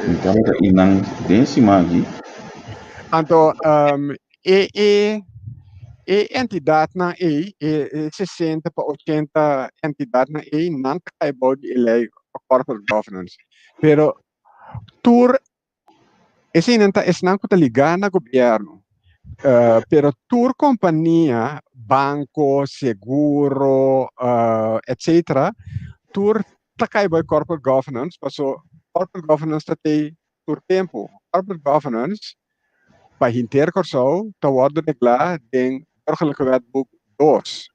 Mi tabata inan den siman aki. Anto, e, e, e entidadnan ei, e, e 60 pa 80 entidadnan ei, nan ta kai bou di e lei corporate governance. Pero tur Eseinan ta esnan ku ta ligá na gobièrnu. Pero tur kompania, banko, seguro, etcetera, tur ta kai bai corporate governance paso corporate governance ta tei tur tempu. Corporate governance pa henter Kòrsou ta wòrdu reglá den Burgerlijke Wetboek dos.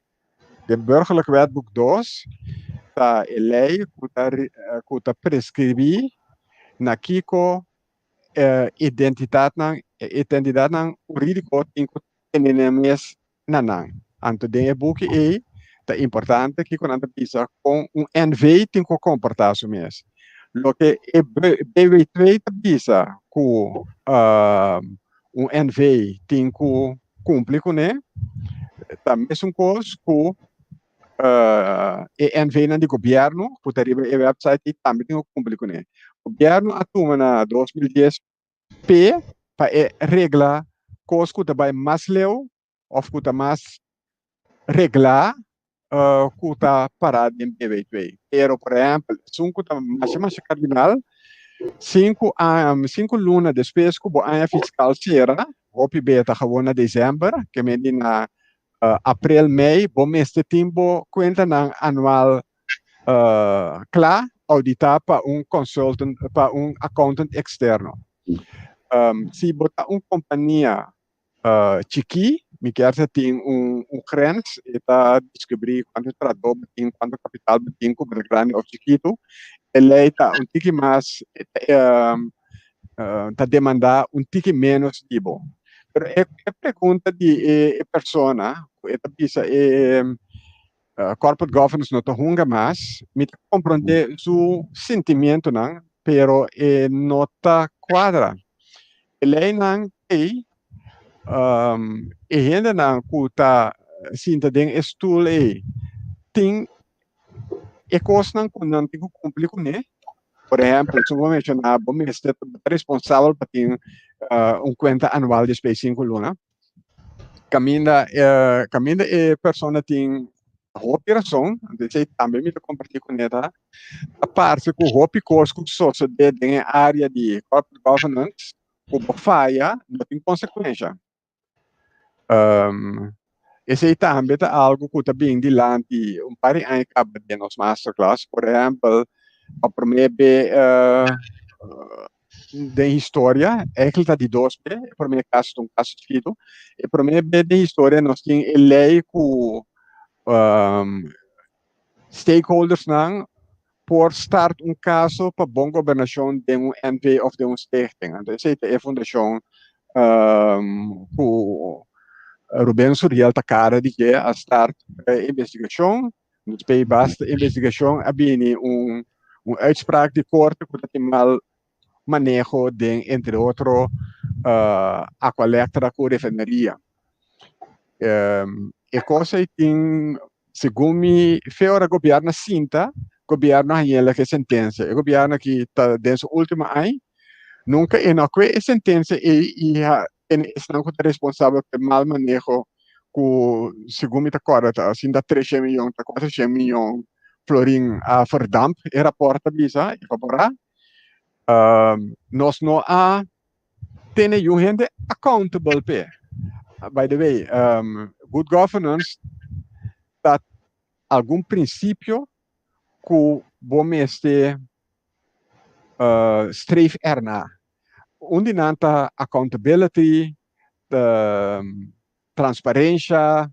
Den Burgerlijk Wetboek dos ta e lei ku ta ku ta preskribí na kiko identitatnan identidatnan hurídiko tin ku tene nan mes na nan. Anto den e buki ei ta importante kiko nan ta bisa kon un NV tin ku komportá su mes. Loke e BW twee ta bisa ku un NV tin ku kumpli kuné, ta mesun kos ku e NVnan di gobièrnu ku ta riba e wèpsait ei tambe tin ku kumpli kuné. Gobièrnu a tuma na 2010 p'e pa e regla kos ku ta bai mas leu òf ku ta mas reglá ku ta pará den BW. Pero, por ehèmpel, esun ku ta masha masha kardinal, sinku sinku luna despues ku bo aña fiskal sera, hopi be ta gewoon na desèmber, ke men di na aprel, mei, bo mester tin bo kuentanan anual kla, ouditá pa un consultant, pa un accountant eksterno. Si bo ta un kompania chikí, mi kier sa tin un un grens, e ta descubrí cuanto trabou bo tin, cuanto capital bo tin, cu bo ta grandi of chikitu. E ley ta un tiki mas, ta demanda un tiki menos di bo. Pero e e pregunta di e e persona cu e ta bisa e corporate governance no ta hunga mas, mi ta comprende su sentimientonan, pero e no ta cuadra. E leinan ei, e hendenan ku ta sinta den e stul ei tin e kosnan ku nan tin ku kumpli kuné. Por ehèmpel, su bo menshoná bo mester ta responsabel pa tin un kuenta anual despues di sinku luna. Kaminda kaminda e persona tin hopi rason, esei tambe mi ta kompartí kuné ta, ta parse ku hopi kos ku sosodé den e área di corporate governance ku bo faya no tin konsekuensha. Esei tambe ta algu ku ta bin dilanti un par di aña kaba den nos masterclass. Por ehèmpel, pa promé be den historia, eigenlijk ta di dos be, e promé kaso ta un kaso chikitu, e promé be den historia nos tin e lei ku. Stakeholdersnan por start un kaso pa bon gobernashon den un NV òf den un stichting. Anto esei ta e fundashon ku Ruben Suriel ta kara di dje a start e investigashon. Nos pei basta investigashon a bini un un uitspraak di korte ku ta tin mal maneho den entre otro Aqualectra ku refineria. E kos ei tin, segun mi fe ora gobièrnu a sinta, gobièrnu a hañ'el e sentensia. E gobièrnu aki ta den su último aña, nunka e no a kue e sentensia ei i a tene esnan ku ta responsabel pa e mal maneho ku segun mi ta kòrda ta asinta treshen miyon ta kuatershen miyon florin a verdamp, e rapòrt ta bisa, evaporá. Nos no a tene yu hende accountable p'e. By the way, good governance ta algun principio ku bo mester streef erna. Un di nan ta accountability, transparencia,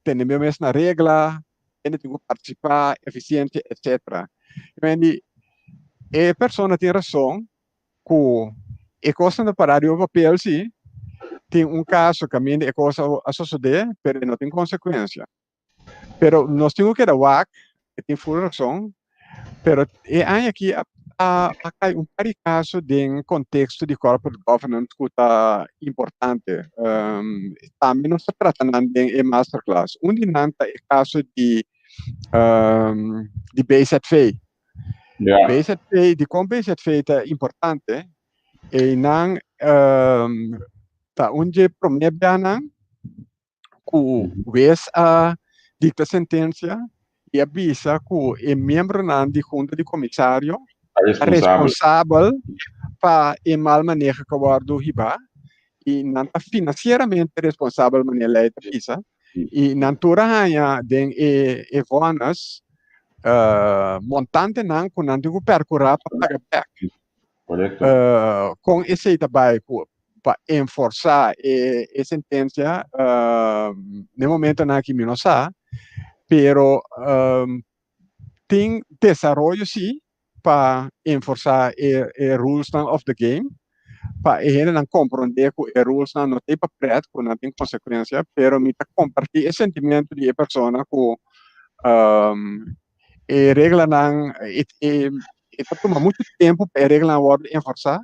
tene bo mes na regla, hende tin ku partisipá, efisiente, etcetera. Mendi, e persona tin rason ku e kosnan ta pará riba papel si, tin un kaso kaminda e kos a sosodé, pero e no tin konsekuensia. Pero nos tin ku keda wak, e tin ful rason, pero e aña aki a a kai un par di kaso den konteksto di corporate governance ku ta importante. Tambe nos ta trata nan den e masterclass. Un di nan ta e kaso di di BZV. BZV, dikon BZV ta importante? Einan ta un dje promé bianan ku wes a dikta sentensia i a bisa ku e miembronan di hunta di komisario ta responsabel pa e mal maneho ku a wòrdu hibá i nan ta finansieramente responsabel manera lei ta bisa i nan tur a haña den e vònes montantenan ku nan tin ku pèrkurá pa paga bèk. Kon esei ta bai ku pa enforsá e sentensia n'e momentonan aki mi no sa, pero tin desaroyo si pa enforsá e rulesnan of the game pa e hendenan komprondé ku e rulesnan no ta ei pa pret, ku nan tin konsekuensia, pero mi ta kompartí e sentimentu di e persona ku e reglanan e ta tuma muchu tempu pa e reglanan wòrdu enforsá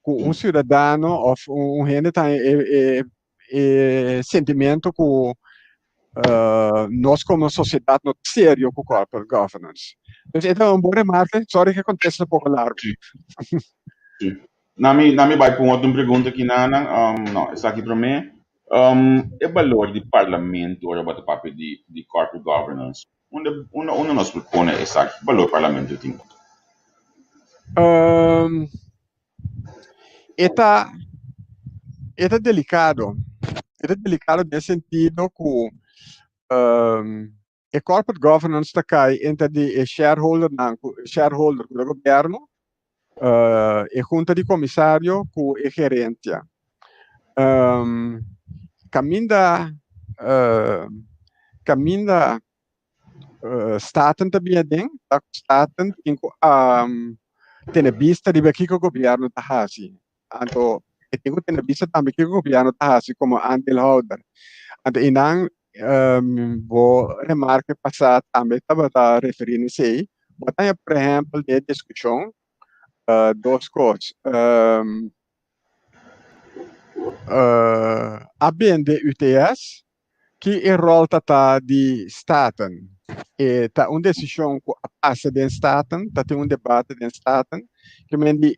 ku un siudadano òf un hende ta e e sentimentu ku nos komo sosiedat no ta serio ku corporate governance. Dus e ta un bon remarke, sorry ku e kontesta un poko largu. Sí. Na mi, na mi bai ku un otro pregunta aki nanan, no, esaki promé. E balor di parlamento ora bo ta papia di di corporate governance. Unda unda unda nos por pone esaki? Ki balor parlamento tin? E ta e ta delicado. E ta delicado den sentido cu e corporate governance ta cay entre di e shareholdernan cu shareholder cu ta gobierno, e junta di comisario cu e gerencia. Caminda caminda Staten ta bini aden, ta cu Staten tin cu tene bista riba kico gobierno ta haci. Anto e tin cu tene bista tambe kico gobierno ta haci como aandeelhouder. Anto einan bo remarke pasa tambe tabata referi na esey. Bo ta haña por ehempel den e discusion dos cos. A bende UTS, ki e rol ta ta di Staten? E ta un desishon ku a pasa den Staten, ta tin un debate den Staten, ke men di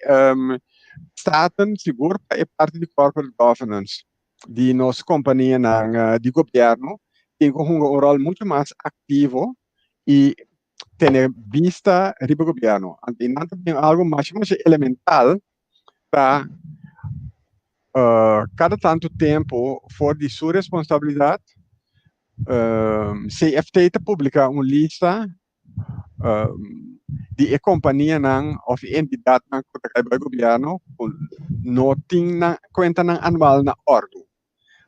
Staten sigur pa e parti di corporate governance di nos kompanianan di gobièrnu tin ku hunga un ròl muchu mas aktivo i tene bista riba gobièrnu. Anto nan ta bin algu masha masha elemental ta kada tantu tempu for di su responsabilidat CFT ta publiká un lista di e kompanianan òf e entidatnan ku ta kai bai gobièrnu ku no tin nan kuentanan anual na òrdu.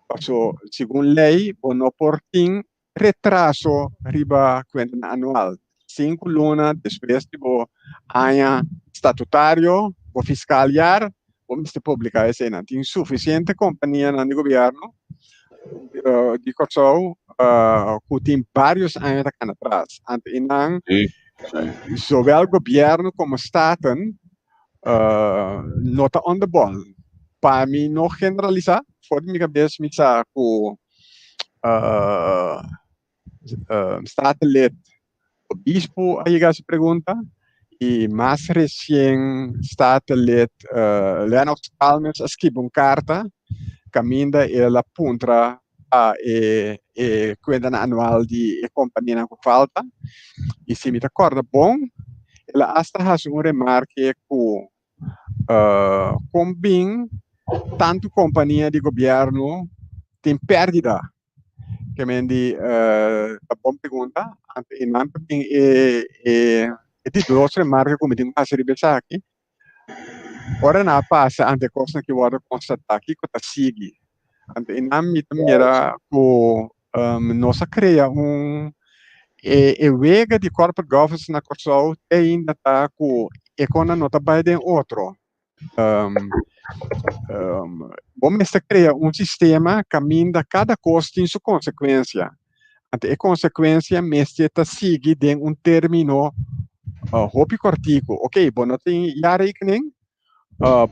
Paso segun lei bo no por tin. retraso riba kuentanan anual. 5 luna despues di bo aña statutario, bo fiskal jaar, bo mester publiká eseinan. Tin sufisiente kompanianan di gobièrnu di Kòrsou ku tin vários aña ta kana atras. Anto e nan, zowel gobièrnu komo Staten no ta on the ball. Pa mi no generalisá, for di mi kabes mi sa ku Statenlid Obispo a yega su pregunta y mas recien Statenlid Lennox Calmes a skibi un carta caminda el a puntra pa e e cuentanan anual di e companianan cu falta y si mi ta corda bon el a hasta haci un remarke cu con bin tanto compania di gobierno tin perdida. Ke men di ta bon pregunta. Anto e nan ta bin e e e di dos remarke ku mi tin ku hasi riba esaki. Ora nan a pasa ante e kosnan ki wòrdu konstatá, kiko ta sigui? Anto e nan mi ta mira ku nos a krea un e e wega di corporate governance na Kòrsou te ainda ta ku e kosnan no ta bai den otro. Bo mester krea un sistema kaminda kada kos tin su konsekuensia. Anto e konsekuensia mester ta sigui den un término hopi kòrtiku. Oke, bo no tin jaarrekening,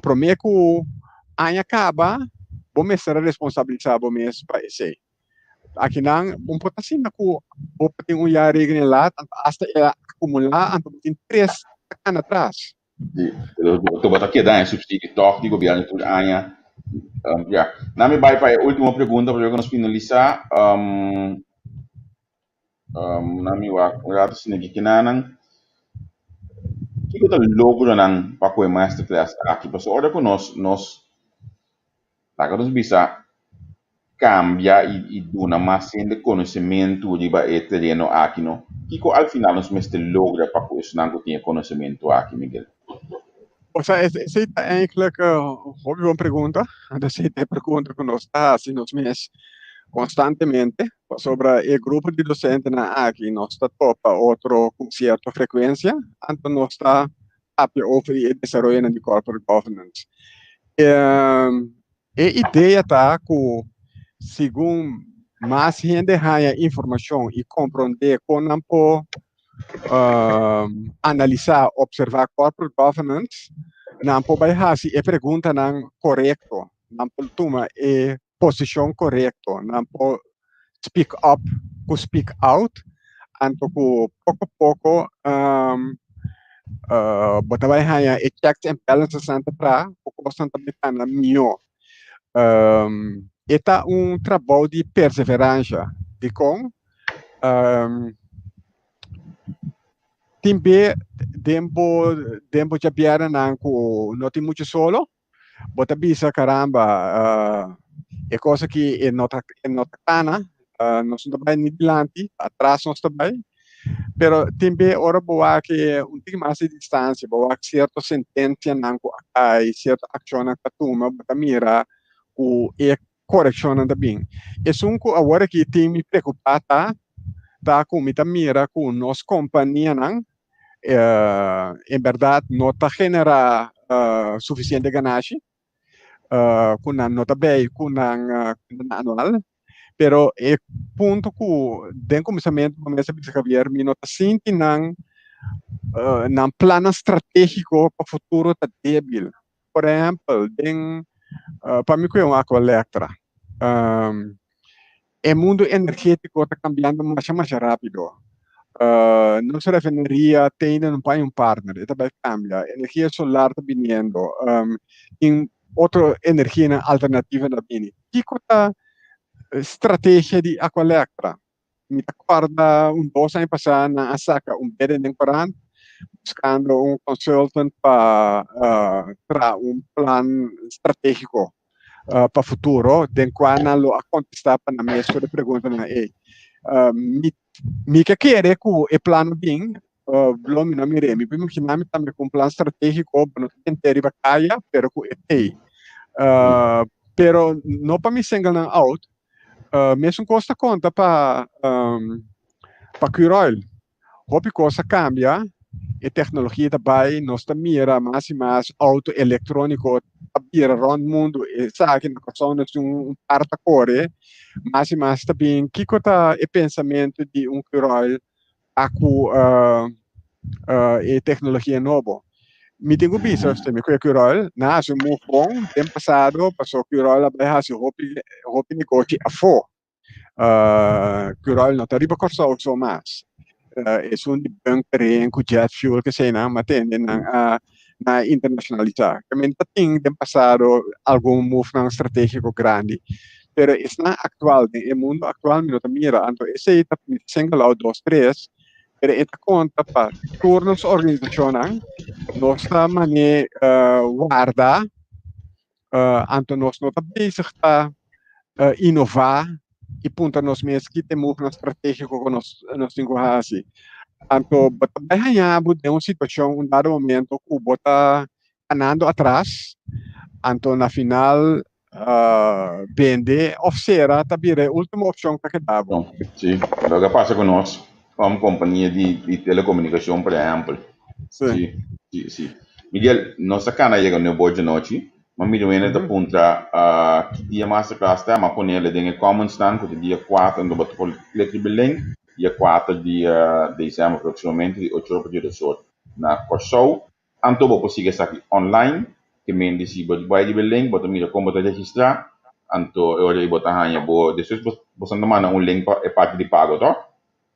promé ku aña kaba bo mester a responsabilisá bo mes pa esei. Akinan un por ta sinta ku bo por tin un jaarrekening lat, anto asta e a akumulá, anto bo tin tres ta kana atras. Sí, pero bo ta keda en subsidio tòg di gobièrnu tur aña. Ya. Na mi bai pa e último pregunta promé ku nos finalisá. Na mi wak un ratu sinti ki kinanan. Kiko ta logronan pa ku e masterclass aki? Pasobra ora ku nos nos laga nos bisa kambia i duna mas hende konosementu riba e tereno aki no. Kiko al final nos mester logra pa ku esnan ku tin e konosementu aki, Miguel? Osea, esei ta eigenlijk hopi bon pregunta. Esei ta e pregunta ku nos ta hasi nos mes konstantemente, pasobra e grupo di dosentenan aki nos ta topa otro ku sierto frekuensia, anto nos ta papia over di e desaroyonan di corporate governance. E idea ta ku segun mas hende haña informashon i komprondé kon nan por analisá, opservá corporate governance, nan por bai hasi e preguntanan korekto, nan por tuma e posishon korekto, nan por speak up ku speak out, anto ku poko poko bo ta bai haña e checks and balances nan ta traha ku kosnan ta bai kana mihó. E ta un trabou di perseveransha. Dikon? Tin be den bo den bo djabièrnènan ku no tin muchu solo, Bo ta bisa caramba e cos aki e no ta e no ta cana, nos no ta bay ni dilanti, atras nos ta bay, pero tin be ora bo wak un tiki mas di distancia, bo wak cierto sentencianan cu a cay, cierto accionnan cu a tuma, bo ta mira cu e korekshonnan ta bin. Esun ku awor aki tin mi preokupá ta, ta ku mi ta mira ku nos kompanianan en bèrdat no ta generá sufisiente ganashi, ku nan no ta bei ku nan anual. Pero e punto ku den kuminsamentu bo mes a bisa Javier, mi no ta sinti nan nan plannan stratégiko pa futuro ta débil. Por ehempel, den pa mi ku e un Aqualectra, e mundu energétiko ta kambiando masha masha rápido. Nos refineria te ainda no por hay un partner, e ta bai kambia. Energia solar ta biniendo, tin otro energianan alternativo ta bini. Kiko ta strategia di Aqualectra? Mi ta kòrda un dos aña pasá nan a saka un bede den korant buskando un consultant pa traha un plan stratégiko pa futuro den kua nan lo a kontestá pa nan mes tur e preguntanan ei. Mi mi ke kere ku e plan a bin, lo mi no mir'é. Mi por imaginá mi tambe ku un plan stratégiko bo no ta kent'é riba kaya pero ku e t'ei. Pero no pa mi single nan out. Mesun kos ta konta pa pa Curoil. Hopi kos a kambia, e teknologia ta bai, nos ta mira mas i mas outo elektróniko ta bira rònt mundu, esaki na Kòrsou nos tin un par ta kore, mas i mas ta bin. Kiko ta e pensamentu di un Curoil pa ku e teknologia nobo? Mi tin ku bisa mi ku e Curoil nan a hasi un move bon den pasado pasobra Curoil a bai hasi hopi hopi negoshi afó. Curoil no ta riba Kòrsou so mas. Esun di bunkeren ku jet fuel keseinan mi a tende nan a nan a internashonalisá. Kaminda ta tin den pasado algun movenan stratégiko grandi pero esnan aktual den e mundu aktual mi no ta mira. Anto esei ta mi ta sengalou dos tres pero e ta konta pa tur nos organisashonnan nos ta manera warda anto nos no ta bezig ta inová i puntra nos mes ki ta e movenan stratégiko ku nos nos tin ku hasi. Anto bo ta bai haña bo den un situashon un dado momento ku bo ta ganando atras, anto na final bende òf sera ta bira e último opshon ku ta keda bo. Sí, loke a pasa ku nos kom kompania di telekomunikashon por ehèmpel. Sí, sí, sí. Miguel, nos a kana yega nuebe or djanochi, ma mira un hende ta puntra ki dia masterclass ta, m'a ponele den e comments nan ku ta dia kuater, anto bo ta por klik riba e link, dia kuater di desèmber proksimamente di ocho or pa dies or na Kòrsou. Anto bo por sigui esaki online, ke men di si bo bai riba e link bo ta mira kon bo ta registrá, anto e ora ei bo ta haña bo, despues bo boso ta manda un link pa e parti di pago, toh?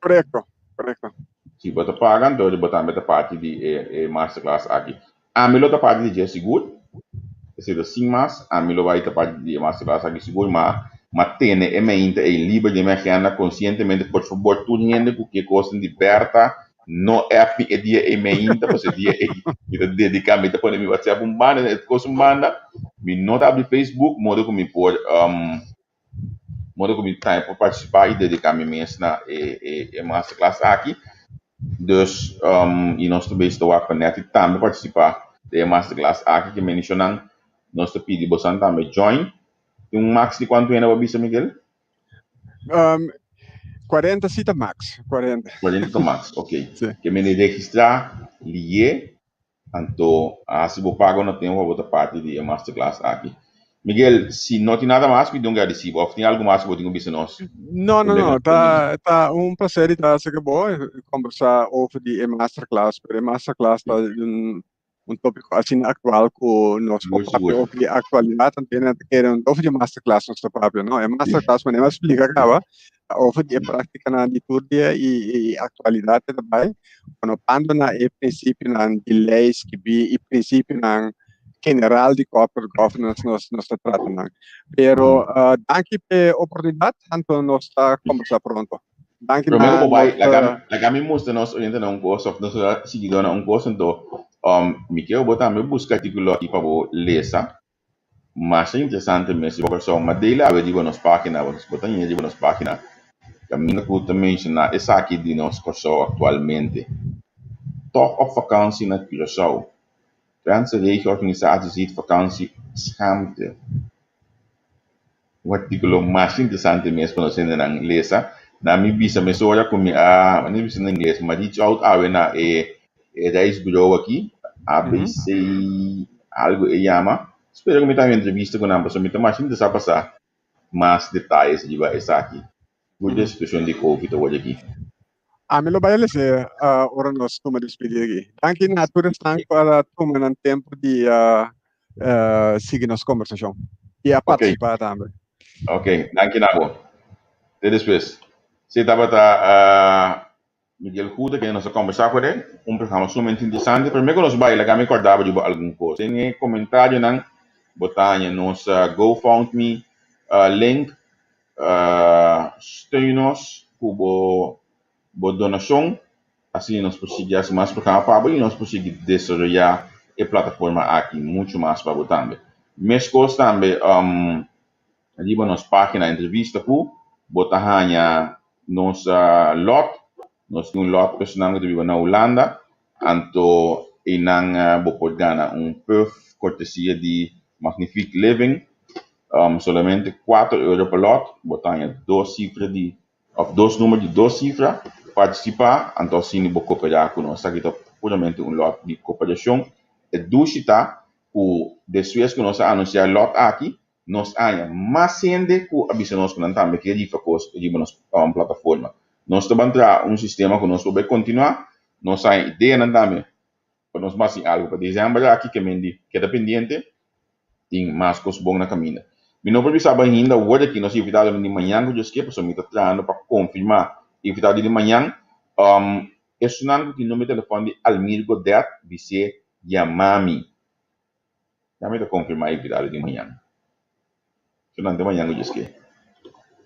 Korekto, korekto. Si bo ta paga, anto bo tambe ta parti di e masterclass aki. Ami lo ta parti di dje sigur, esei ta sin mas, ami lo bai ta parti di e masterclass aki sigur, ma ma tene e meinta ei liber den mi agenda konsientemente, por fabor tur hende ku ke kosnan di Berta, No app mi e dia ei meinta, pasobra e dia ei mi ta dedica, mi ta pone mi WhatsApp un banda, e cos un banda. Mi no ta abri Facebook, modo cu mi por, modo cu mi tambe por participa y dedica mi mes na e, e, e masterclass aki. Dus, y nos ta bezig ta wak pa Netty tambe participa den e masterclass aki ke mencionan. Nos ta pidi bosan tambe join. Tin un max di cuanto hende bo a bisa, Miguel? 40 sí ta max, 40. 40 ta max, ok. Sí. Ke mende registrá lié, anto hasi bo pago na tempo pa bo ta parti di e masterclass aki. Miguel, si no tin nada mas, mi tin un gradisí bo. Of tin algu mas ku bo tin ku bisa nos? No, no, no. Ta, ta un placer di ta haci bo conversa over di e masterclass, pero e masterclass ta un un tópiko asina aktual ku nos por papia over di aktualidat, anto hende ta kere over di masterclass nos ta papia, no? E masterclass manera mi a splika kaba ta over di e práktikanan di tur dia i i aktualidat ta bai konopando na e prinsipionan di lei skibí i prinsipionan general di corporate governance nos nos ta trata nan. Pero danki p'e oportunidat, anto nos ta kombersá pronto. Danki Promé ku bo bai, laga mi, laga mi mustra nos oyentenan un kos òf nos siguidónan un kos. Anto, mi ke bo tambe buska artíkulo aki pa bo lesa. Masha interesante mes riba Kòrsou. Ma dei lawe riba nos página, bo ta haña riba nos página kaminda ku ta menshoná esaki di nos Kòrsou aktualmente. Tòg op vakansi na Curaçao. Twentse Regio-organisatie ziet vakantie schaamte. Un artíkulo masha interesante mes pa nos hendenan lesa. Na mi bisa mesora ku mi a, mi bisa na ingles, mi a reach out awe na e e reisbureau aki, ABC algu e yama. Spera ku mi ta haña un entrevista ku nan pasobra mi ta masha interesá pa sa mas detayes riba esaki. Ku e situashon di covid awor aki. Ami lo bai lese ora nos tuma despedida aki. Danki na tur esnan ku a tuma nan tempu di sigui nos kombersashon i a partisipá tambe. Ok, danki na bo. Te despues. Si tabata Miguel Goede kende nos a kombersá ku e, un programa sumamente interesante. Promé ku nos bai laga mi kòrda bo riba algun kos. Den e komentarionan bo ta haña nos GoFundMe link. Steun nos ku bo bo donashon, asina nos por sigui hasi mas programa pa bo i nos por sigui desaroyá e plataforma aki muchu mas pa bo tambe. Meskos tambe riba nos página Entrevista Ku bo ta haña nos lòt, nos tin un lòt pa esnan ku ta biba na Hulanda, anto einan bo por gana un pùf kortesia di Magnifique Living. Solamente 4 euro pa lot, bo ta haña dos sifra di òf dos number di dos sifra. Partisipá, anto asina bo koperá ku nos. Esaki ta puramente un lot di koperashon. E dushi ta ku despues ku nos a anunsiá e lot aki, nos a haña mas hende ku a bisa nos ku nan tambe ke rifa kos riba nos plataforma. Nos ta ban traha un sistema ku nos por bai kontinuá. Nos a haña ideanan tambe pa nos mas tin algu pa desèmber aki ke men di keda pendiente, tin mas kos bon na kaminda. Mi no por bisa bo ainda awor aki nos invitado di mañan ku Dios ke pasobra mi ta trahando pa konfirmá invitado di mañan. Esunnan ku tin number di telefòn di Almir Godet bis'é yama mi. Ya mi ta konfirmá invitado di mañan. Esunnan te mañan ku Dios ke.